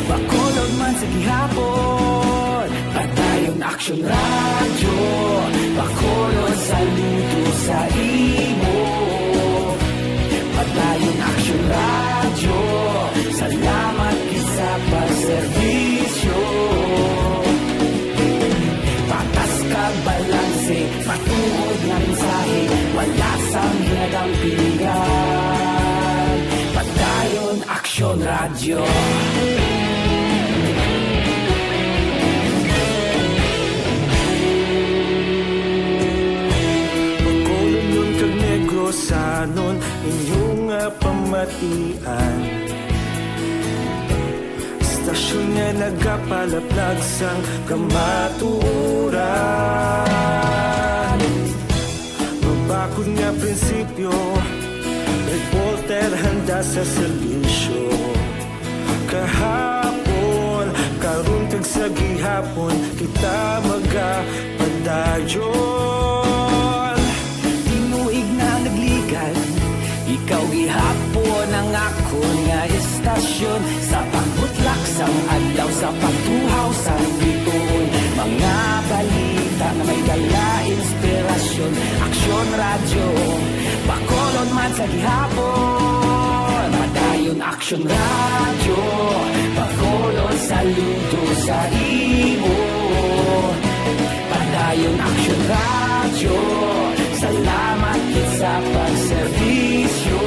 Bacolod man sa gihapon. Padayon Aksyon Radyo, Bacolod, saludo sa imo. Padayon Aksyon Radyo, salamat gid sa pagserbisyo. Patas kag balanse, matuod nga mensahe, wala sang ginadampigan. Padayon Aksyon Radyo. Bacolodnon kag Negrosanon, inyo nga pamatian. Istasyon nga nagapalaplag sang kamatuoran. Mabakod nga prinsipyo, reporter handa sa serbisyo. Kahapon, karon kag sa gihapon, kita magapadayon. Tinuig na nagligad, ikaw gihapon ang akon nga istasyon. Sa pagbutlak sang adlaw, sa pagtuhaw sang bituon, mga balita nga may dala inspirasyon. Aksyon Radyo, Bacolod man sa gihapon. Padayon Aksyon Radyo, Bacolod, saludo sa imo. Padayon Aksyon Radyo, salamat gid sa pagserbisyo.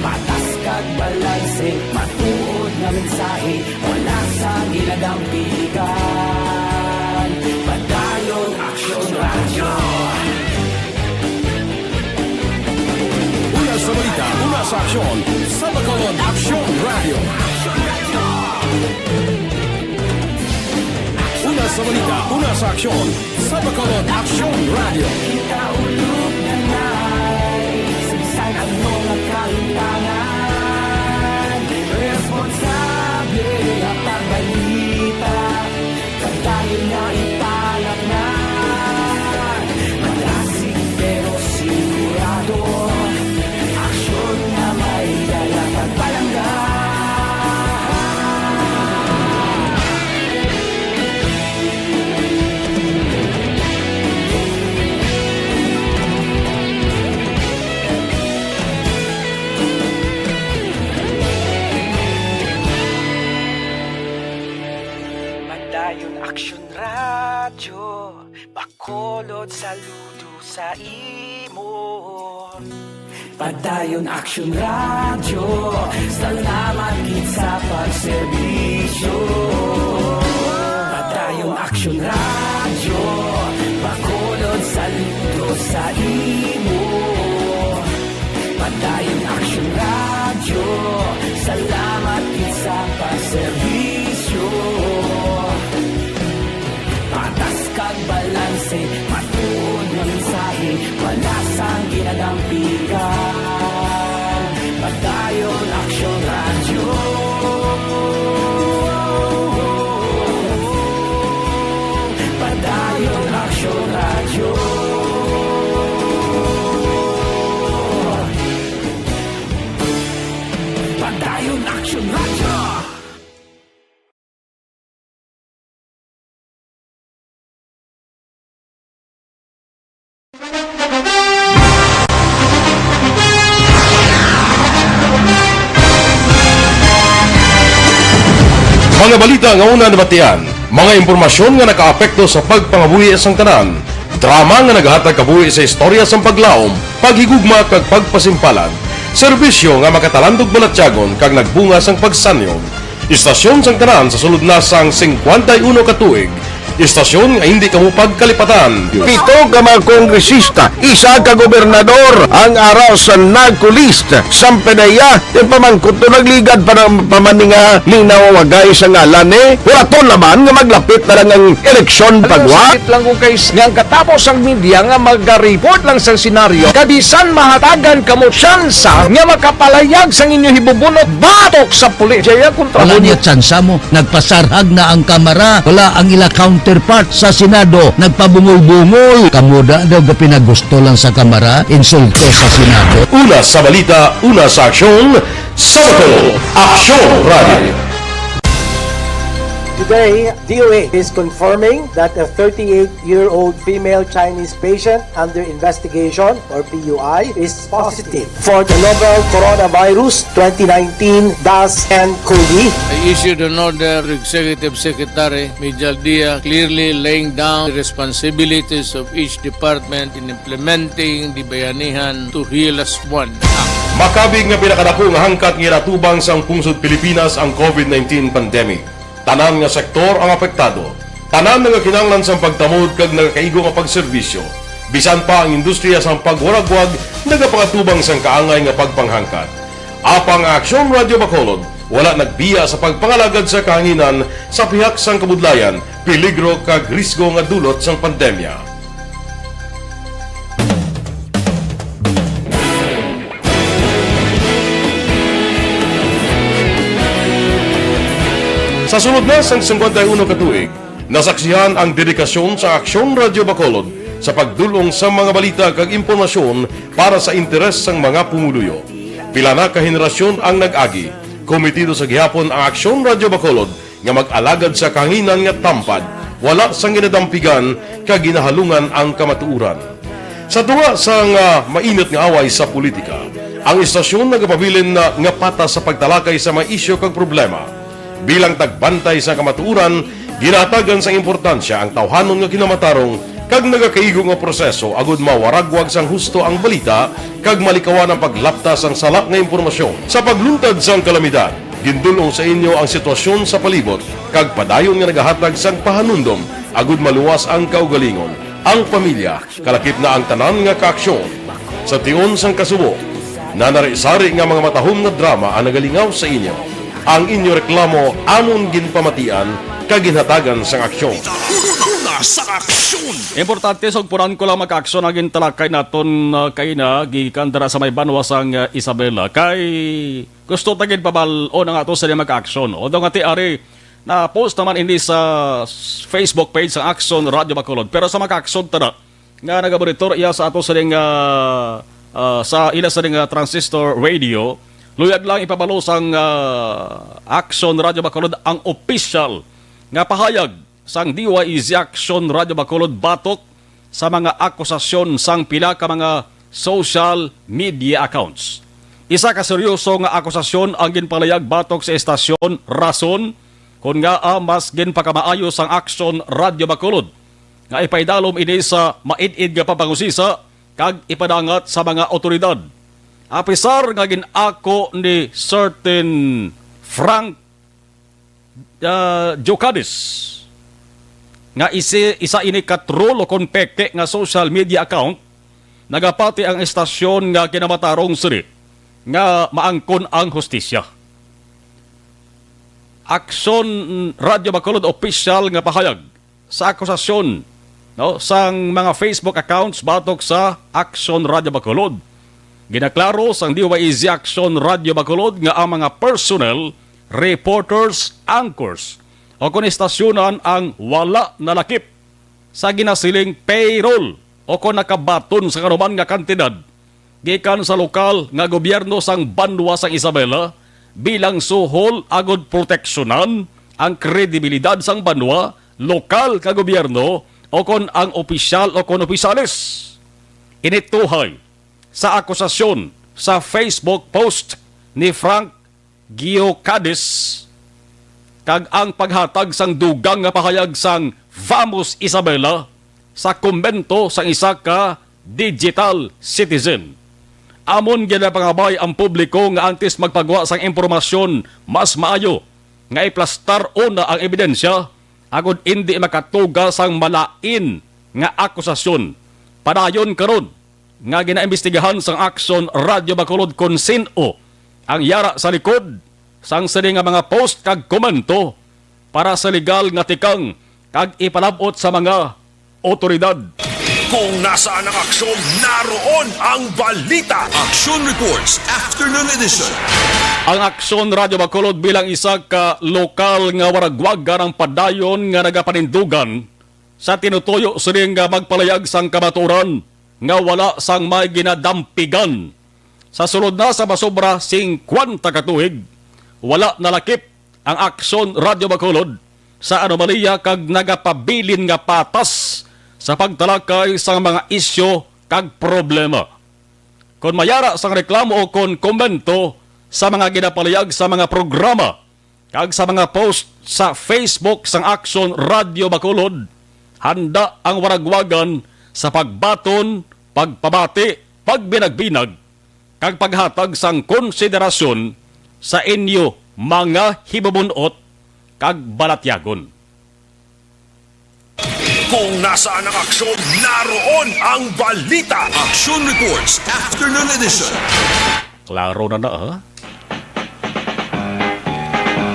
Patas kag balanse, matuod nga mensahe, wala sang ginadampigan. Padayon Aksyon Radyo. Una sa balita, una sa aksyon, sa Bacolod Aksyon Radyo. Una sa balita, una sa aksyon, sa Bacolod Aksyon Radyo. Kita ulog na nai, sa bisan ano nga kahitangan, responsable ang pagbalita. Padayon nga ipalapnag, madasig pero sigurado, aksyon nga may dala pagpalangga. Padayon Aksyon Radyo, Bacolod, saludo sa imo. Padayon Aksyon Radyo, salamat gid sa pagserbisyo. Padayon Aksyon Radyo, Bacolod, saludo sa imo. Padayon Aksyon Radyo, salamat gid sa pagserbisyo. Patas kag balanse, matuod nga mensahe, wala sang ginadampigan. Padayon Aksyon Radyo. Padayon Aksyon Radyo. Mga balita nga una nabatian, mga impormasyon nga nakaapekto sa pagpangabuhi sang tanan, drama nga naghatag kabuhi sa istorya sang paglaom, paghigugma kag pagpasimpalan, serbisyo nga makatalandog balatyagon kag nagbunga sang pagsanyog. Istasyon sang tanan sa sulod na sang singkwenta y uno ka tuig, istasyon nga hindi kamo pagkalipatan. Pito ka mga kongresista, isa ka gobernador ang ara sa NAGCO list. Sampanaya, ipamangkot to nagligad pa ng pamaninga linawagay sa ngalan ni Huraton naman nga maglapit na lang ang eleksyon pagwa. Sakit lang ko kay s-, nga ang katapos ang media nga maga-report lang sa senaryo, kabisan mahatagan kamo tsansa nga makapalayag sang inyo hibubunot batok sa pulis. Jaya kontra Wala mo niya tsansa mo. Nagpasarhag na ang Kamara. Wala ang ila counterpart sa Senado. Nagpabungol-bungol. Kamo da daw ga pinagusto lang sa Kamara, insulto sa Senado. Una sa balita, una sa aksyon, sa Bacolod, Aksyon Radio. Today, D O A is confirming that a thirty-eight-year-old female Chinese patient under investigation, or P U I, is positive for the novel coronavirus twenty nineteen dash N cov. I issued an order to Executive Secretary Mijal Dia, clearly laying down the responsibilities of each department in implementing the Bayanihan to Heal Us One Act. Makabig nga pinakadako nga hangkat nga ginatubang sang pungsod Pilipinas ang covid nineteen pandemic. Tanan nga sektor ang apektado. Tanan nagakinahanglan sang pagtamod kag nagakaigo nga pagserbisyo. Bisan pa ang industriya sang pagwaragwag nagapangatubang sang kaangay nga pagpanghangkat. Apang ang Aksyon Radio Bacolod wala nagbiya sa pagpangalagad sa kahanginan sa pihak sang kabudlayan, peligro kag risgo nga dulot sang pandemya. Sa sulod na sang singkwenta y uno ka tuig, nasaksihan ang dedikasyon sa Aksyon Radio Bacolod sa pagdul-ong sa mga balita kag impormasyon para sa interes sang mga pumuluyo. Pila na ka henerasyon ang nag-agi, komitido sa gihapon ang Aksyon Radio Bacolod nga mag-alagad sa kahanginan nga tampad, wala sang ginadampigan kag ginahalungan ang kamatuoran. Sa tunga sang, ah, mainit nga away sa politika, ang istasyon nagapabilin na nga patas sa pagtalakay sa mga isyu kag problema. Bilang tagbantay sa kamatuoran, ginahatagan sang importansya ang tawhanon nga kinamatarong kag nagakaigo nga proseso agud mawaragwag sang husto ang balita kag malikawan ang paglapta sang sala nga impormasyon. Sa pagluntad sang kalamidad, gindul-ong sa inyo ang sitwasyon sa palibot kag padayon nga nagahatag sang pahanumdom agud maluwas ang kaugalingon, ang pamilya, kalakip na ang tanan nga kaaksyon. Sa tion sang kasubo, nanari-sari nga mga matahom nga drama ang nagalingaw sa inyo. Ang inyo reklamo amon ginpamatian kag ginhatagan sang aksyon. Una sa aksyon. Importante, sugpunan ko lang, mga kaaksyon, ang gintalakay naton, uh, kaina gikan dira sa may banwa sang, uh, Isabela. Kay gusto ta gid pabal-on ang ato sa mga kaaksyon. Although nga ti ari, na-post naman ini sa s-, Facebook page sa Aksyon Radio Bacolod. Pero sa mga kaaksyon ta na, nga nagamonitor iya sa ato sa ning, ah, ah, sa ila sa ning, ah, transistor radio, luyag lang ipabalo sang, ah, Aksyon Radio Bacolod ang opisyal nga pahayag sang D Y E Z Aksyon Radio Bacolod batok sa mga akusasyon sang pila ka mga social media accounts. Isa ka seryoso nga akusasyon ang ginpalayag batok sa estasyon Rason, kon ngaa mas ginpakamaayo sang Aksyon Radio Bacolod nga ipaidalom ini sa maid-id nga pagpangusisa kag ipadangat sa mga awtoridad. Apisar nga gin-ako ni certain Frank, ah, Jocades nga isi-, isa ini ka troll o kon peke nga social media account, nagapati ang estasyon nga kinamatarong sini nga maangkon ang hustisya. Aksyon Radio Bacolod opisyal nga pahayag sa akusasyon, no, sang mga Facebook accounts batok sa Aksyon Radio Bacolod. Ginaklaro sang D Y E Z Aksyon Radio Bacolod nga ang mga personnel, reporters, anchors, o kon istasyonan ang wala nalakip sa ginasiling payroll o kon nakabaton sa kanuman nga kantidad gikan sa lokal nga gobyerno sang banwa sang Isabela bilang suhol agud proteksyonan ang kredibilidad sang banwa, lokal nga gobyerno, o kon ang opisyal o kon opisyales. Inituhay sa akusasyon sa Facebook post ni Frank Giocades, kag ang paghatag sang dugang nga pahayag sang Vamos Isabela sa komento sang isa ka digital citizen. Amon ginapangabay ang publiko nga antes magpagwa sang impormasyon, mas maayo nga iplastar una ang ebidensya agod indi makatuga sang malain nga akusasyon. Padayon karon nga ginaimbestigahan sang Aksyon Radyo Bacolod kon sin-o ang yara sa likod sang sini nga mga post kag komento para sa legal nga tikang kag ipalab-ot sa mga otoridad. Kung nasaan ang aksyon, naroon ang balita. Action Reports, Afternoon Edition. Ang Aksyon Radyo Bacolod bilang isa ka lokal nga waragwagan ang padayon nga nagapanindugan sa tinutuyo sining nga magpalayag sang kamatuoran nga wala sang may ginadampigan. Sa sulod na sa masobra singkwenta ka tuig, wala nalakip ang Aksyon Radyo Bacolod sa anomalya kag nagapabilin nga patas sa pagtalakay sa mga isyu kag problema. Kon mayara sang reklamo o kon komento sa mga ginapalayag sa mga programa kag sa mga post sa Facebook sang Aksyon Radyo Bacolod, handa ang waragwagan sa pagbaton, pagpabati, pagbinagbinag, kag paghatag sang konsiderasyon sa inyo mga hibubun-ot kag balatyagon. Kung nasaan ang aksyon, naroon ang balita. Action Reports, Afternoon Edition. Klaro na na, ha?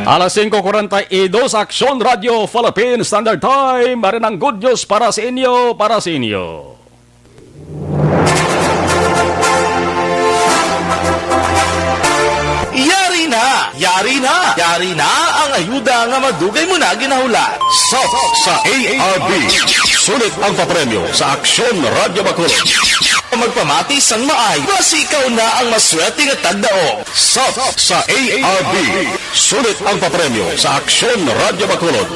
Alas singko kuwarenta y dos, Aksyon Radyo Philippine Standard Time. Ari ang good news para sa inyo, para sa inyo. Yari na! Yari na! Yari na ang ayuda nga madugay mo na ginahulat. Sap sa A R B. Sulit ang papremyo sa Aksyon Radyo Bacolod. Magpamati sang maay, basi ikaw na ang maswerte nga tagdaog. Sap sa A R B. Sulit ang papremyo sa Aksyon Radyo Bacolod.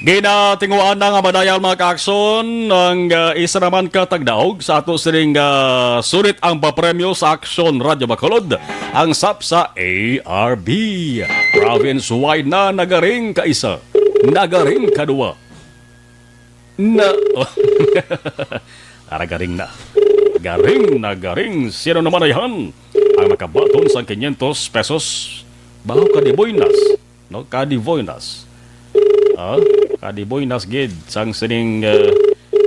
Ginatinguhaan na nga madayal, mga kaaksyon, ang, ah, isa naman ka tagdaog sa ato sining, ah, sulit ang papremyo sa Aksyon Radyo Bacolod, ang sap sa A R B. Province-wide na nagaring ka isa, nagaring ka duwa. Na, ara, garing na. Garing na garing. Sino naman ayhan ang makabaton sang quinientos pesos? Baho ka di buenas, no? Ka di buenas. Ah, ka di buenas gid sang sining, eh,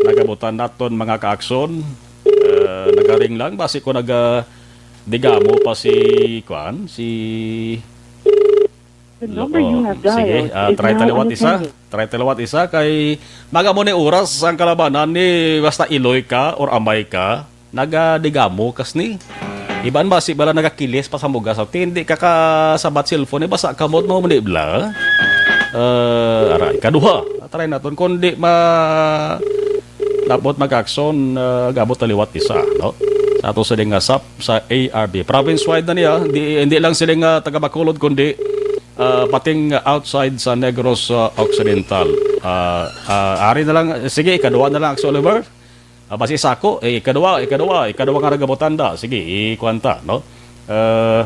nagabutan naton, mga kaaksyon. Eh, nagaring lang, basi ko naga digamo pa si, kuan, si The number you Oo, have sige. dialed Ah, is try now taliwat isa. unattended. Try taliwat isa kay maga mo ni oras ang kalabanan ni basta iloy ka or amay ka, nagadigamo kas ni. Iban ba si bala nagakilis pa sa muga sa hindi ka kasabat cellphone, eh, basa kamot mo, mali bla. Eh, aray, kaduha. Try naton. Kung di ma-, labot mag-action, ah, gabot na liwat isa, no? Sa ato sila nga sap sa A R B. Province-wide na niya, di, hindi lang sila nga taga Bacolod, kundi, ah, pating outside sa Negros, ah, Occidental. Ah, ah, ari na lang, sige, ikaduha na lang, Action Oliver. Ah, basi sa ako, eh, ikaduha, ikaduha, ikaduha nga nagabutanda. Sige, ikuwanta, no? Eh,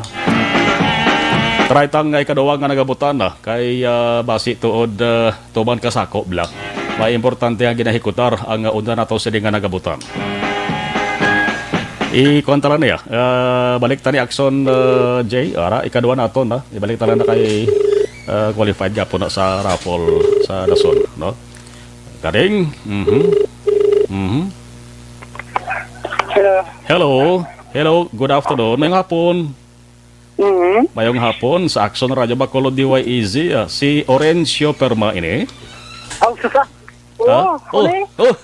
try tang ikaduha nga nagabutanda. Kay, ah, basi tuod, ah, tuman ka sako, bla. May importante ang ginahikutar ang, ah, unda nato sini nga nagabutan. Ikuwanta lang niya. Ah, balik tani action, ah, Jay. Ara, ikaduha nato na. Ibalik ta lang na kay, ah, qualified gapon na sa raffle sa Dason, no? Garing. Mhm. Mhm. Hello. Hello. Hello. Good afternoon. Mayong hapon. Mhm. Mayong hapon sa Action Radio Bacolod D Y E Z. Ah, si Orencio Perma ini. Ang susa. Ha? Oh, Oh, ano eh? Oh.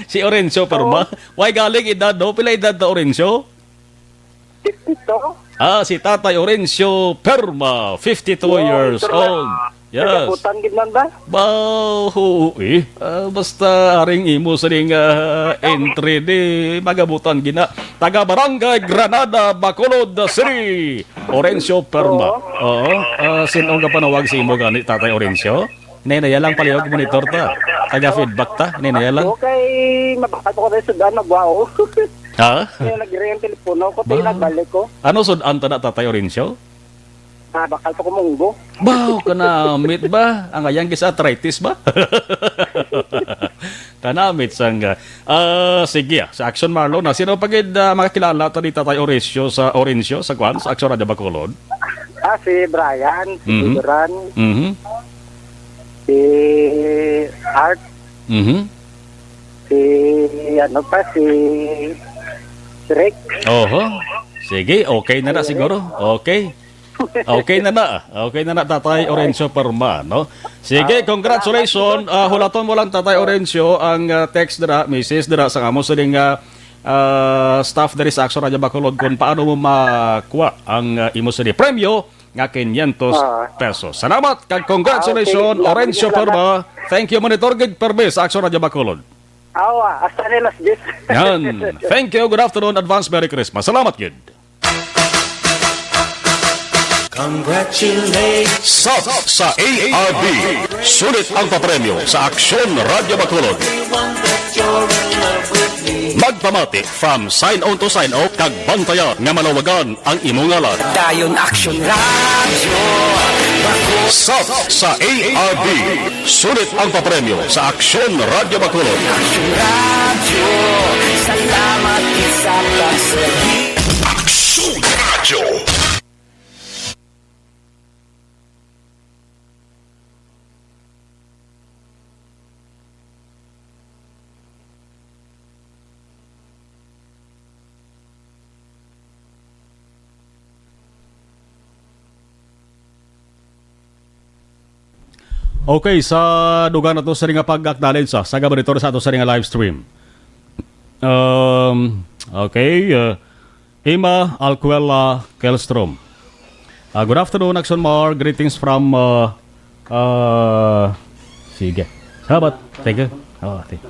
Si Orencio Perma. Why galing edad, no? Pila edad na, Orencio? Fifty-two. Ah, si Tatay Orencio Perma, fifty-two Wow, years ito na. old. Yes. Nagabutan gid man ba? Ba, oo, eh. Ah, basta aring imo sining, ah, entry di magabutan gina. Taga Barangay Granada, Bacolod City, Orencio Perma. Oo. Oo. Ah, sino nga panawag sa imo gani, Tatay Orencio? Nay, naya lang palihog monitor ta. Taga-feedback ta, ni Nela. Okay, mabakal pa ko tayo sa daan, magwao. Ha? Kaya nag-ring ang telepono ko, Ba? Nagbalik ko. Ano sud-an ta na, Tatay Orencio? Ah, bakal pa ko munggo. Baw, kanamit ba? Ang ayang gis arthritis ba? Kanamit sang, ah, ah, sige, ah, sa Action Marlon, na sino pa gid, ah, makakilala ta ni Tatay Orencio sa, Orencio sa kwan, sa Action Radio Bacolod? Ah, si Brian, si Mhm. Duran, Mhm. si Art, Mhm. si ano pa, si Rick. Oho. Sige, okay na na siguro. Okay. Okay na na. Okay na na, Tatay Orencio Perma, no? Sige, Ah, congratulations. salamat. Ah, hulaton mo lang, Tatay Orencio, ang, ah, text dira, message dira sa amo sining, ah, ah, staff diri sa Action Radio Bacolod kung paano mo makuha ang, ah, imo sini premyo nga quinientos Ah. pesos. Salamat kag congratulations, Ah, okay. Salamat, Orencio salamat. Perma. Thank you, Monitor Gid Permi sa Action Radio Bacolod. Awa, hasta ni las diyes. Yan. Thank you. Good afternoon. Advance Merry Christmas. Salamat gid. Congratulations. Sap sa A R B. Sulit ang papremyo sa Aksyon Radyo Bacolod. Magpamati from sign on to sign off kag bantayan nga malawagan ang imo ngalan. Dayon Aksyon Radyo. Sap sa A R B. Sulit ang papremyo sa Aksyon Radyo Bacolod. Aksyon Radyo. Salamat sa pagsugi. Aksyon Radyo. Okay, sa dugang nato sa nga pag-acknowledge sa, sa gabanitor sa ato sa nga live stream. Um, okay, uh, Emma Alcuela Kelstrom. Ah, good afternoon, Action Mar. Greetings from, uh, uh, sige. Salamat. Thank you. Oh, thank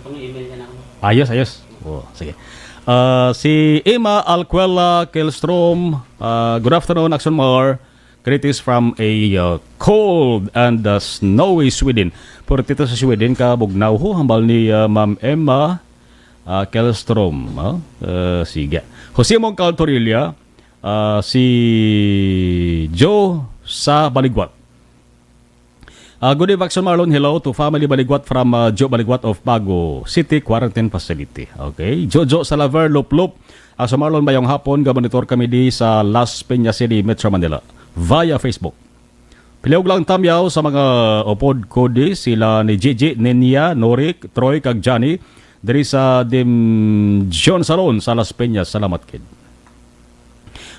Ayos, ayos. Oh, sige. Ah, si Emma Alcuela Kelstrom. Ah, good afternoon, Action Mar. Greetings from a, uh, cold and, uh, snowy Sweden. Purtito sa Sweden, kabugnaw ho, hambal ni, uh, Ma'am Emma, uh, Kelstrom. Uh, uh, sige. Jose Mongcal Torilla, uh, si Joe sa Baligwat. Uh, good evening, Action Marlon. Hello to family Baligwat from, uh, Joe Baligwat of Bago City Quarantine Facility. Okay. Jojo Salaver, Luplup. Action Marlon, mayong hapon. Gabanitor kami di sa Las Piñas City, Metro Manila. Via Facebook. Piliog lang tamyaw sa mga upod ko di, sila ni Gigi, Ninya, Norik, Troy, kag Johnny, diri sa Dim John Salon sa Las Piñas. Salamat kid.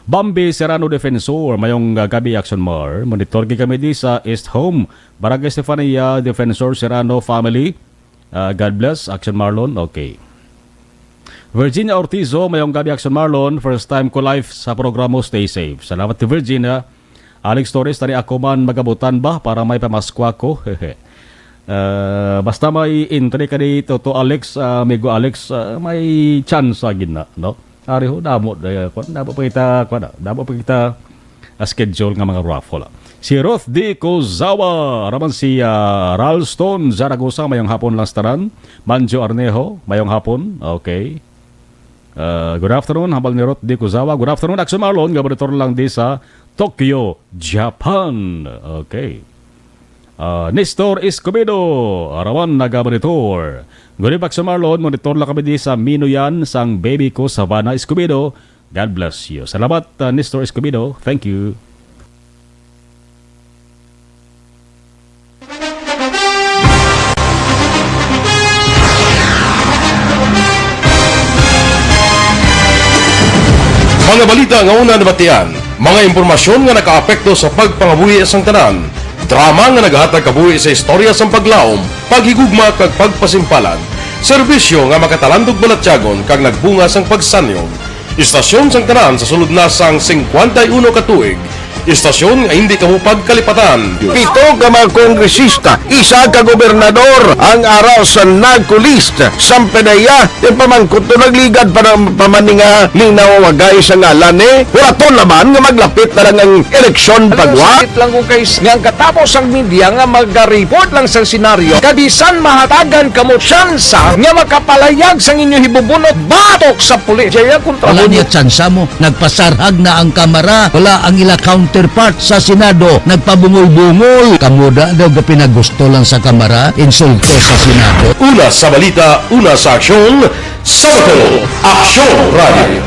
Bambi Serrano Defensor, mayong, uh, gabi, Action Mar. Monitor gid kami di sa East Home, Barangay Estefania, Defensor Serrano family. Uh, God bless, Action Marlon. Okay. Virginia Ortizo, mayong gabi, Action Marlon. First time ko live sa programa, stay safe. Salamat ti Virginia. Alex Torres, tani ako man magabutan ba para may pamaskwa ko? Uh, basta may entry ka dito to Alex, uh, amigo Alex, uh, may chance gid na, no? Ari ho, damo, eh, kwan, damo pa kita, kwan, ah, damo pa kita, ah, schedule nga mga raffle, ah. Si Ruth D. Kozawa, raman si, ah, Ralston Zaragoza, mayong hapon lang sa tanan. Manjo Arnejo, mayong hapon. Okay. Ah, good afternoon, hambal ni Ruth D. Kozawa. Good afternoon, Action Marlon. Gabanitor lang di sa Tokyo, Japan. Okay. Ah, Nestor Escobedo, arawan naga-monitor. Good evening, Action Marlon. Monitor lang kami di sa Minoyan sang baby ko, Savannah Escobedo. God bless you. Salamat, ah, Nestor Escobedo. Thank you. Mga balita nga una nabatian, mga impormasyon nga nakaapekto sa pagpangabuhi sang tanan, drama nga nagahatag kabuhi sa istorya sang paglaom, paghigugma kag pagpasimpalan, serbisyo nga makatalandog balatyagon kag nagbunga sang pagsanyong. Istasyon sang tanan sa sulod na sang singkwenta y uno ka tuig, Istasyon nga hindi kamo pagkalipatan. Pito ka mga kongresista, isa ka gobernador ang ara sa narco list. Sampanaya, yung pamangkot to nagligad pa ng pamaninga, linaw wagay sa ngalan eh. Wala to naman nga maglapit na lang ang eleksyon pagwa. Sakit lang ko, guys, nga ang katapos ang media nga mag-report lang sa senaryo, kabisan mahatagan kamo tsansa nga makapalayag sang inyo hibubunot batok sa pulis. Jaya kontra Wala mo. Niya tsansa mo. Nagpasarhag na ang Kamara. Wala ang ila counterpart sa Senado. Nagpabungol-bungol. Kamo da daw ga pinagusto lang sa Kamara, insulto sa Senado. Una sa balita, una sa aksyon, sa Bacolod, Aksyon Radio.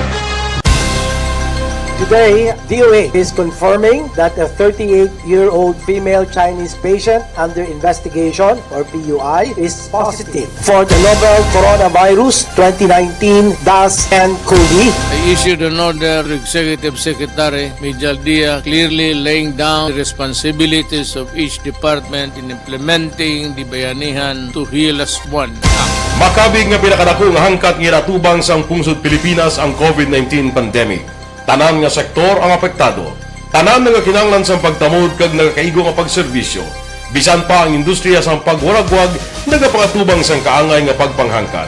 Today, D O A is confirming that a thirty-eight-year-old female Chinese patient under investigation, or P U I, is positive for the novel coronavirus twenty nineteen dash N cov. I issued an order to Executive Secretary Mijal Dia, clearly laying down the responsibilities of each department in implementing the Bayanihan to Heal As One Act. Makabig nga pinakadako nga hangkat nga ginatubang sang pungsod Pilipinas ang covid nineteen pandemic. Tanan nga sektor ang apektado. Tanan nga kinahanglan sang pagtamod kag nagakaigo nga pagserbisyo. Bisan pa ang industriya sang pagwaragwag nagapangatubang sang kaangay nga pagpanghangkat.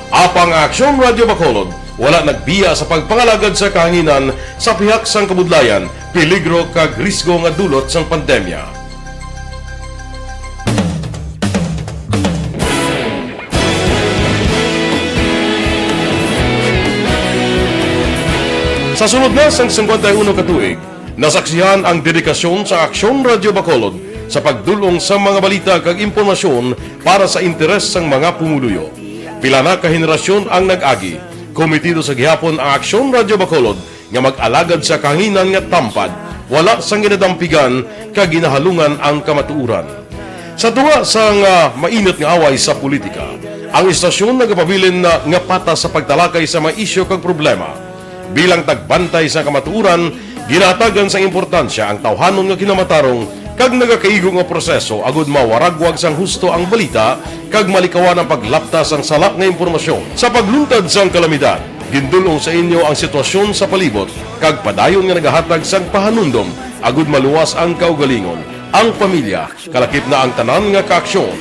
Apang ang Aksyon Radio Bacolod wala nagbiya sa pagpangalagad sa kahanginan sa pihak sang kabudlayan, peligro kag risgo nga dulot sang pandemya. Sa sulod na sang singkwenta y uno ka tuig, nasaksihan ang dedikasyon sa Aksyon Radio Bacolod sa pagdul-ong sa mga balita kag impormasyon para sa interes sang mga pumuluyo. Pila na ka henerasyon ang nag-agi. Komitido sa gihapon ang Aksyon Radio Bacolod nga mag-alagad sa kahanginan nga tampad, wala sang ginadampigan kag ginahalungan ang kamatuoran. Sa tunga sang, ah, mainit nga away sa politika, ang istasyon nagapabilin na nga patas sa pagtalakay sa mga isyu kag problema. Bilang tagbantay sa kamatuoran, ginahatagan sang importansya ang tawhanon nga kinamatarong kag nagakaigo nga proseso agud mawaragwag sang husto ang balita kag malikawan ang paglapta sang sala nga impormasyon. Sa pagluntad sang kalamidad, gindul-ong sa inyo ang sitwasyon sa palibot kag padayon nga nagahatag sang pahanumdom agud maluwas ang kaugalingon, ang pamilya, kalakip na ang tanan nga kaaksyon.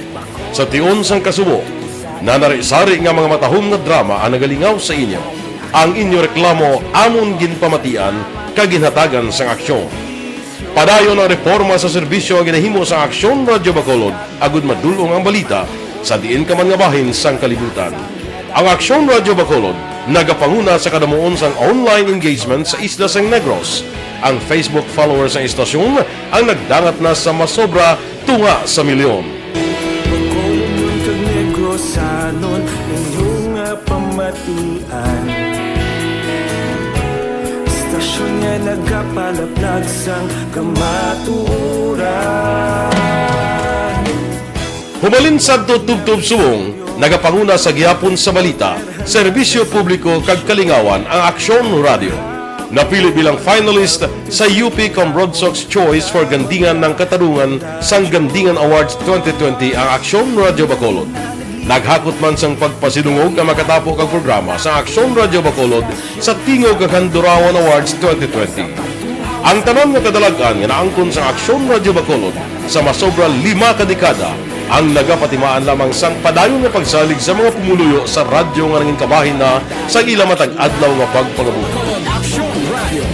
Sa tion sang kasubo, nanari-sari nga mga matahom nga drama ang nagalingaw sa inyo. Ang inyo reklamo amon ginpamatian kag ginhatagan sang aksyon. Padayon ang reporma sa serbisyo nga ginahimo sang Aksyon Radio Bacolod agud madul-ong ang balita sa diin ka man nga bahin sang kalibutan. Ang Aksyon Radio Bacolod nagapanguna sa kadamuon sang online engagement sa isla sang Negros. Ang Facebook followers sang istasyon ang nagdangat na sa masobra tunga sa milyon. Bacolod kag Negrosanon, inyo nga pamatian. Istasyon nga nagapalaplag sang kamatuoran. Humalin sadto tubtob subong, nagapanguna sa gihapon sa balita, serbisyo publiko kag kalingawan ang Aksyon Radio. Napili bilang finalist sa U P Cambrodsoc's Choice for Gandingan ng Katarungan sang Gandingan Awards twenty twenty ang Aksyon Radio Bacolod. Naghakot man sang pagpasidungog ang makatapo kag programa sa Aksyon Radio Bacolod sa Tingog kag Handurawan Awards twenty twenty. Ang tanan nga kadalag-an nga naangkon sa Aksyon Radio Bacolod sa masobra lima ka dekada ang nagapatimaan lamang sang padayon nga pagsalig sa mga pumuluyo sa radyo nga nangin kabahin na sa ila matag adlaw nga pagpangabuhi. Aksyon Radio.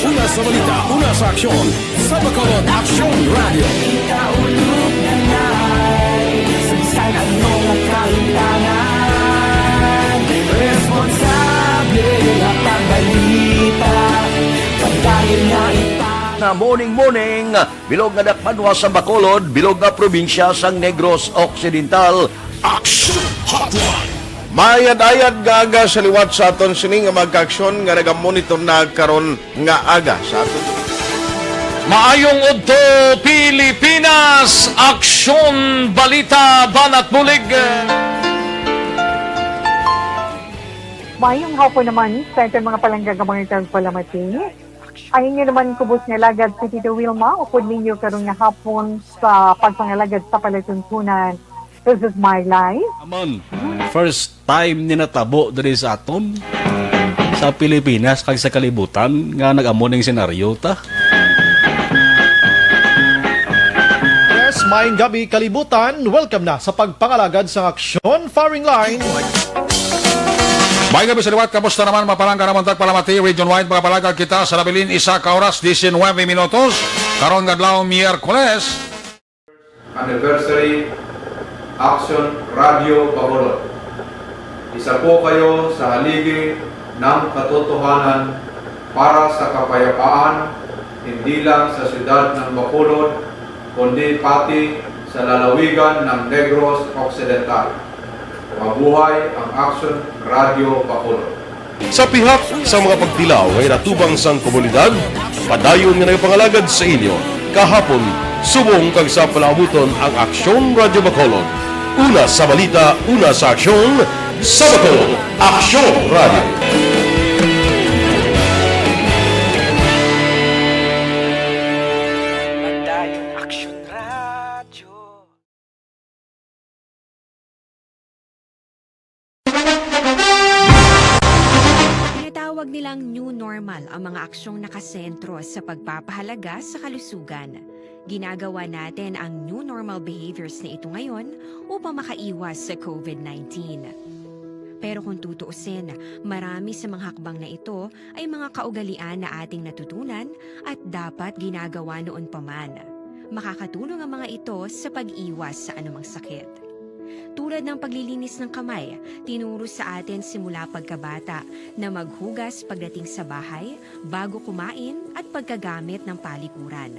Una sa balita, una sa aksyon, sa Bacolod Aksyon Radio. Ikaulog na nga, sa bisan ano nga kahimtangan, responsable nga pagbalita, padayon nga ipang- Na morning, morning. Bilog nga dakbanwa sa Bacolod, bilog nga probinsya sang Negros Occidental. Action Hotline. Maayad-ayad nga aga sa liwat sa aton sini nga mga kaaksyon nga nagamonitor na karon nga aga sa aton. Maayong udto, Pilipinas! Aksyon, balita, banat bulig. Maayong hapon naman sa aton mga palangga nga mga tagpalamati. Ang inyo naman kubos nga alagad si Tito Wilma, upod ninyo karon nga hapon sa pagpangalagad sa palatuntunan. This is my life. Amon, first time ni natabo diri sa aton. sa Pilipinas kag sa kalibutan nga nag-amo ning senaryo ta. Yes, maayong gabi, kalibutan. Welcome na sa pagpangalagad sang Aksyon Firing Line. Maayong gabi sa liwat. Kamusta naman? Mapalangga naman tagpalamati. Region wide, makapalagad kita sa nabilin isa ka oras, diecinuebe minutos. Karon nga adlaw, Miyerkules. Anniversary, Aksyon Radio Bacolod. Isa po kayo sa haligi ng katotohanan para sa kapayapaan, hindi lang sa siyudad ng Bacolod, kundi pati sa lalawigan ng Negros Occidental. Mabuhay ang Aksyon Radio Bacolod. Sa pihak sa mga pagtilaw nga ginatubang sang komunidad, padayon nga nagapangalagad sa inyo kahapon, subong kag sa palaabuton ang Aksyon Radio Bacolod. Una sa balita, una sa aksyon, sa Bacolod, Aksyon Radio. Padayon Aksyon Radio. Tinatawag nilang new normal ang mga aksyong nakasentro sa pagpapahalaga sa kalusugan. Ginagawa natin ang new normal behaviors na ito ngayon upang makaiwas sa covid nineteen. Pero kung tutuusin, marami sa mga hakbang na ito ay mga kaugalian na ating natutunan at dapat ginagawa noon pa man. Makakatulong ang mga ito sa pag-iwas sa anumang sakit. Tulad ng paglilinis ng kamay, tinuro sa atin simula pagkabata na maghugas pagdating sa bahay, bago kumain, at pagkagamit ng palikuran.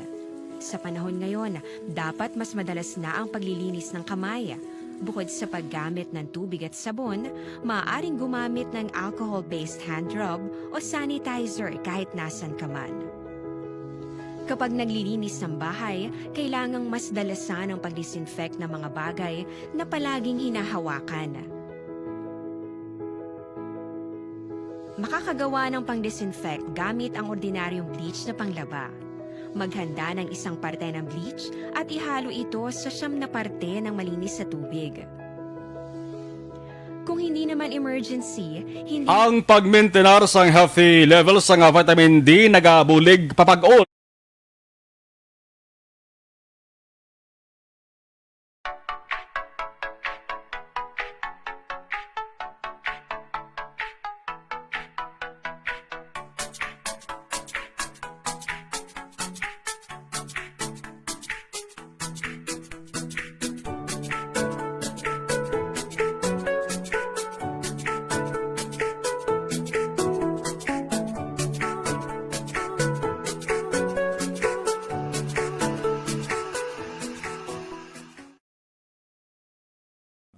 Sa panahon ngayon, dapat mas madalas na ang paglilinis ng kamay. Bukod sa paggamit ng tubig at sabon, maaaring gumamit ng alcohol-based hand rub o sanitizer kahit nasan ka man. Kapag naglilinis ng bahay, kailangang mas dalasan ang pag-disinfect ng mga bagay na palaging hinahawakan. Makakagawa ng pang-disinfect gamit ang ordinaryong bleach na panglaba. Maghanda ng isang parte ng bleach at ihalo ito sa siyam na parte ng malinis na tubig. Kung hindi naman emergency, hindi Ang pagmintenar sang healthy level sang vitamin D nagabulig papag-on.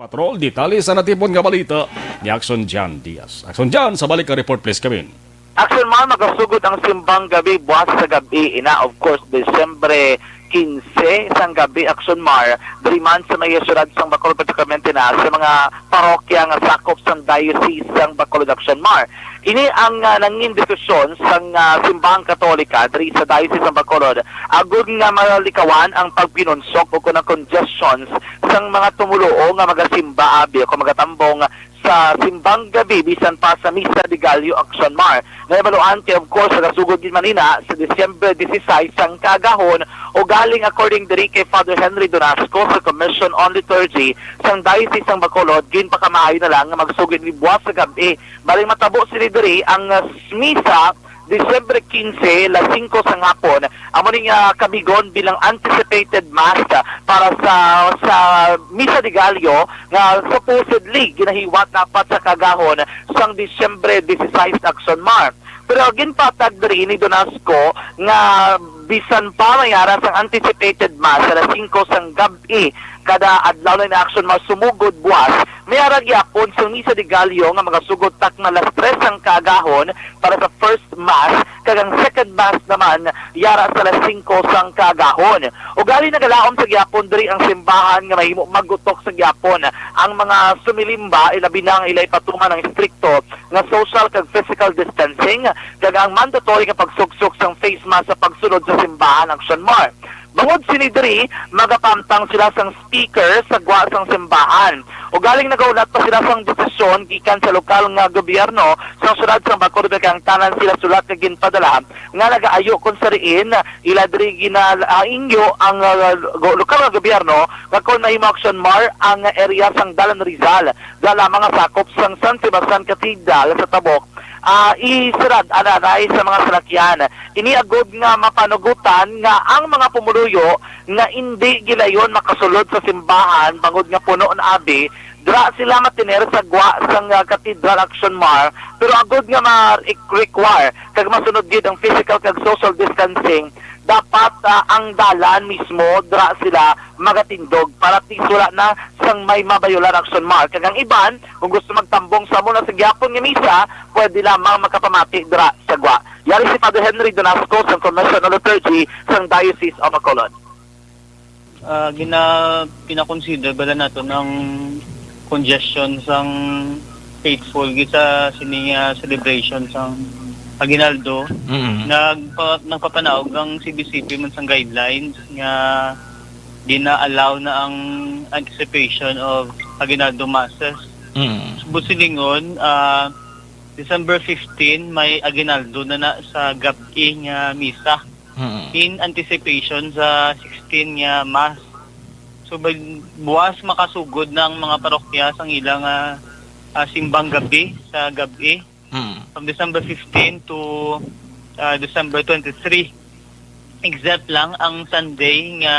Patrol, detalye sa natipon nga balita ni Action John Diaz. Action John, sa balik ka report, please, kami. Action Mar, magasugod ang simbang gabi buwas sa gabi, ina, of course, Disyembre quince sang gabi, Action Mar, diri man sa may siyudad sang Bacolod, particularmente na sa mga parokya nga sakop sang Diocese sang Bacolod, Action Mar. Ini ang, ah, nangin desisyon sang, ah, Simbahang Katolika diri sa Diocese sang Bacolod, agud nga malikawan ang pagbinunsok o kon ang congestions sang mga tumoluo nga magasimba abi o kon magatambong sa simbang gabi bisan pa sa Misa de Gallo, Action Mar. Nahibaluan kay, of course, nagasugod gid man ina sa Disyembre dieciséis sang kaagahon, ugaling according diri kay Father Henry Donasco sa Commission on Liturgy sang Diocese sang Bacolod, ginpakamaayo na lang nga magsugod ni buwas sa gab-i. Baling matabo sini diri ang, ah, Misa Disyembre quince, las singko sang hapon, amo ni nga kamigon bilang anticipated mass para sa, sa Misa de Gallo nga supposedly ginahiwat dapat sa kagahon sang Disyembre dieciséis, Action Mar. Pero ginpatag diri ni Donasco nga bisan pa may ara sang anticipated mass alas singko sang gab-i kada adlaw na ni Action Mar sumugod buwas, may ara gyapon sang Misa de Gallo nga magasugod takna alas tres sang kaagahon para sa first mass, kag ang second mass naman yara sa alas singko sang kaagahon. Ugali nagalaom sa gyapon diri ang simbahan nga mahimo magutok sa gyapon ang mga sumilimba, ilabi na ang ila ipatuman ang estrikto nga social kag physical distancing, kag ang mandatory nga pagsuksok sang face mask sa pagsulod sa simbahan, Action Mar. Bangod sini diri, magapahamtang sila sang speaker sa gwa sang simbahan. Ugaling nagahulat pa sila sang desisyon gikan sa lokal nga gobyerno sang siyudad sang Bacolod, kay ang tanan sila sulat nga ginpadala nga nagaayo kon sa diin ila diri ginaingyo ang, ah, go-, lokal nga gobyerno nga kon mahimo action mar ang area sang Dalan Rizal, dala mga sakop sang San Sebastian Cathedral sa Tabok, ah, isirad ananay sa mga salakyan. Ini agod nga mapanugutan nga ang mga pumuluyo nga indi gilayon makasulod sa simbahan bangod nga puno na abi, dira sila matiner sa gwa sang, ah, Cathedral Action Mar, pero agod nga ma-require kag masunod gid ang physical kag social distancing, dapat, ah, ang dalan mismo dira sila magatindog para at least wala na sang may mabayolar action mar. Kag ang iban, kung gusto magtambong sa amo na sa gihapon nga misa, pwede lamang makapamati dira sa gwa. Yari si Father Henry Donasco sang Commission on Liturgy sang Diocese of Bacolod. Ah, gina-, gina-consider bala naton ang congestion sang faithful gid sa sini nga celebration sang Aguinaldo. Mm. Nagpa-, nagpapanaog ang C B C P man sang guidelines nga gina-allow na ang anticipation of Aguinaldo Masses. Mm. Subong silingon, ah, December fifteen, may Aguinaldo na na sa gab-i nga misa. Mm. In anticipation sa sixteen nga Mass. So, mag-, buwas makasugod na ang mga parokya sang ilang, ah, ah, simbang gabi sa gab-i. Mm. From December fifteen to, ah, December twenty-three. Except lang ang Sunday nga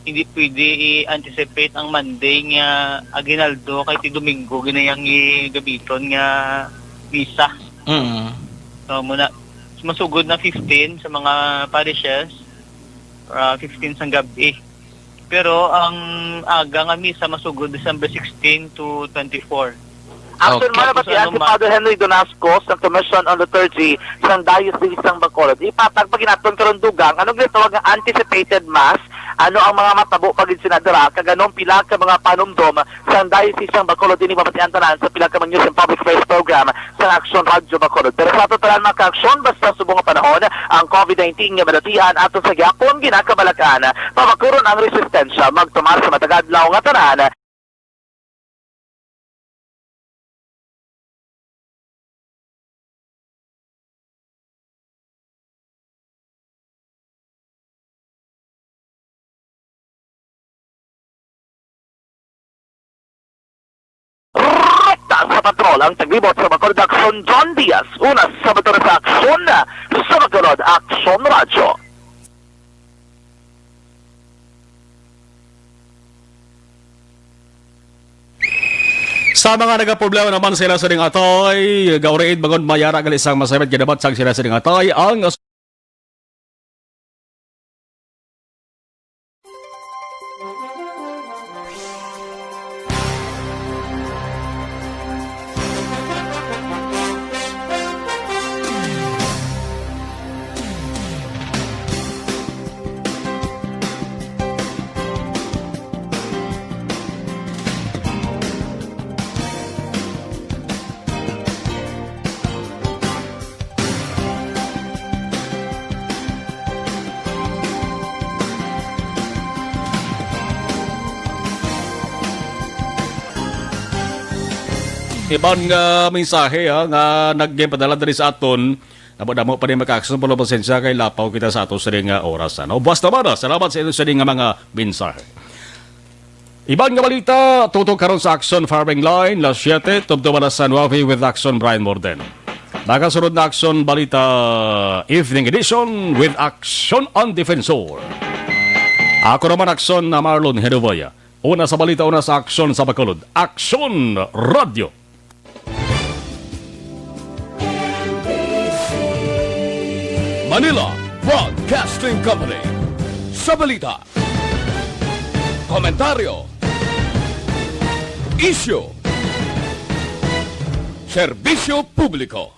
hindi pwede i-anticipate ang Monday nga Aguinaldo kay ti Domingo ginayang gamiton nga misa. Mm. So, muna, masugod na fifteen sa mga parishes, ah, fifteen sang gab-i. Pero ang aga nga misa masugod December sixteen to twenty-four. Action Okay. Mar, Tapos nabatian ano si ma- Father Henry Donasco sa Commission on Liturgy sang Diocese sang Bacolod. Ipatag pa gid naton karon, Dugang, anong ginatawag nga anticipated mass? Ano ang mga matabo pa gid sina dira? Kag anong pila ka mga panumdom sang Diocese sang Bacolod? Ini mabatian tanan sa pila ka mga news and public affairs program sang Aksyon Radyo Bacolod. Pero sa ato tanan, mga ka-aksyon, basta subong nga panahon, ang covid nineteen nga madatihan ato sa gihapon ginakabalakan, pabakuron ang resistensya, magtumar sa matag adlaw nga tanan. Rekta sa patrol ang taglibot sa Bacolod Aksyon, John Diaz. Una sa motor sa Aksyon, sa Bacolod Aksyon Radyo. Sa mga nagaproblema naman sila sa ding atay, gauriid bangod mayara gali sang masaybat, ginabatsag sila sa ding atay ang Iban nga mensahe, ha, nga nagpadala diri sa aton. Damo-damo pa ni mga ka-aksyon, pero pasensya kay lapaw kita sa ato sini nga oras, ano. Buwas naman, ha. Salamat sa inyo sini nga mga mensahe. Iban nga balita, tutok karon sa Aksyon Firing Line, las siete, tubtob alas nuebe with Aksyon Brian Morden. Nakasunod na Aksyon Balita Evening Edition with Aksyon ang Defensor. Ako naman, Aksyon na Marlon Hedovoya. Una sa balita, una sa aksyon sa Bacolod. Aksyon Radio. Manila Broadcasting Company. Sa balita, komentaryo, isyu, serbisyo publiko.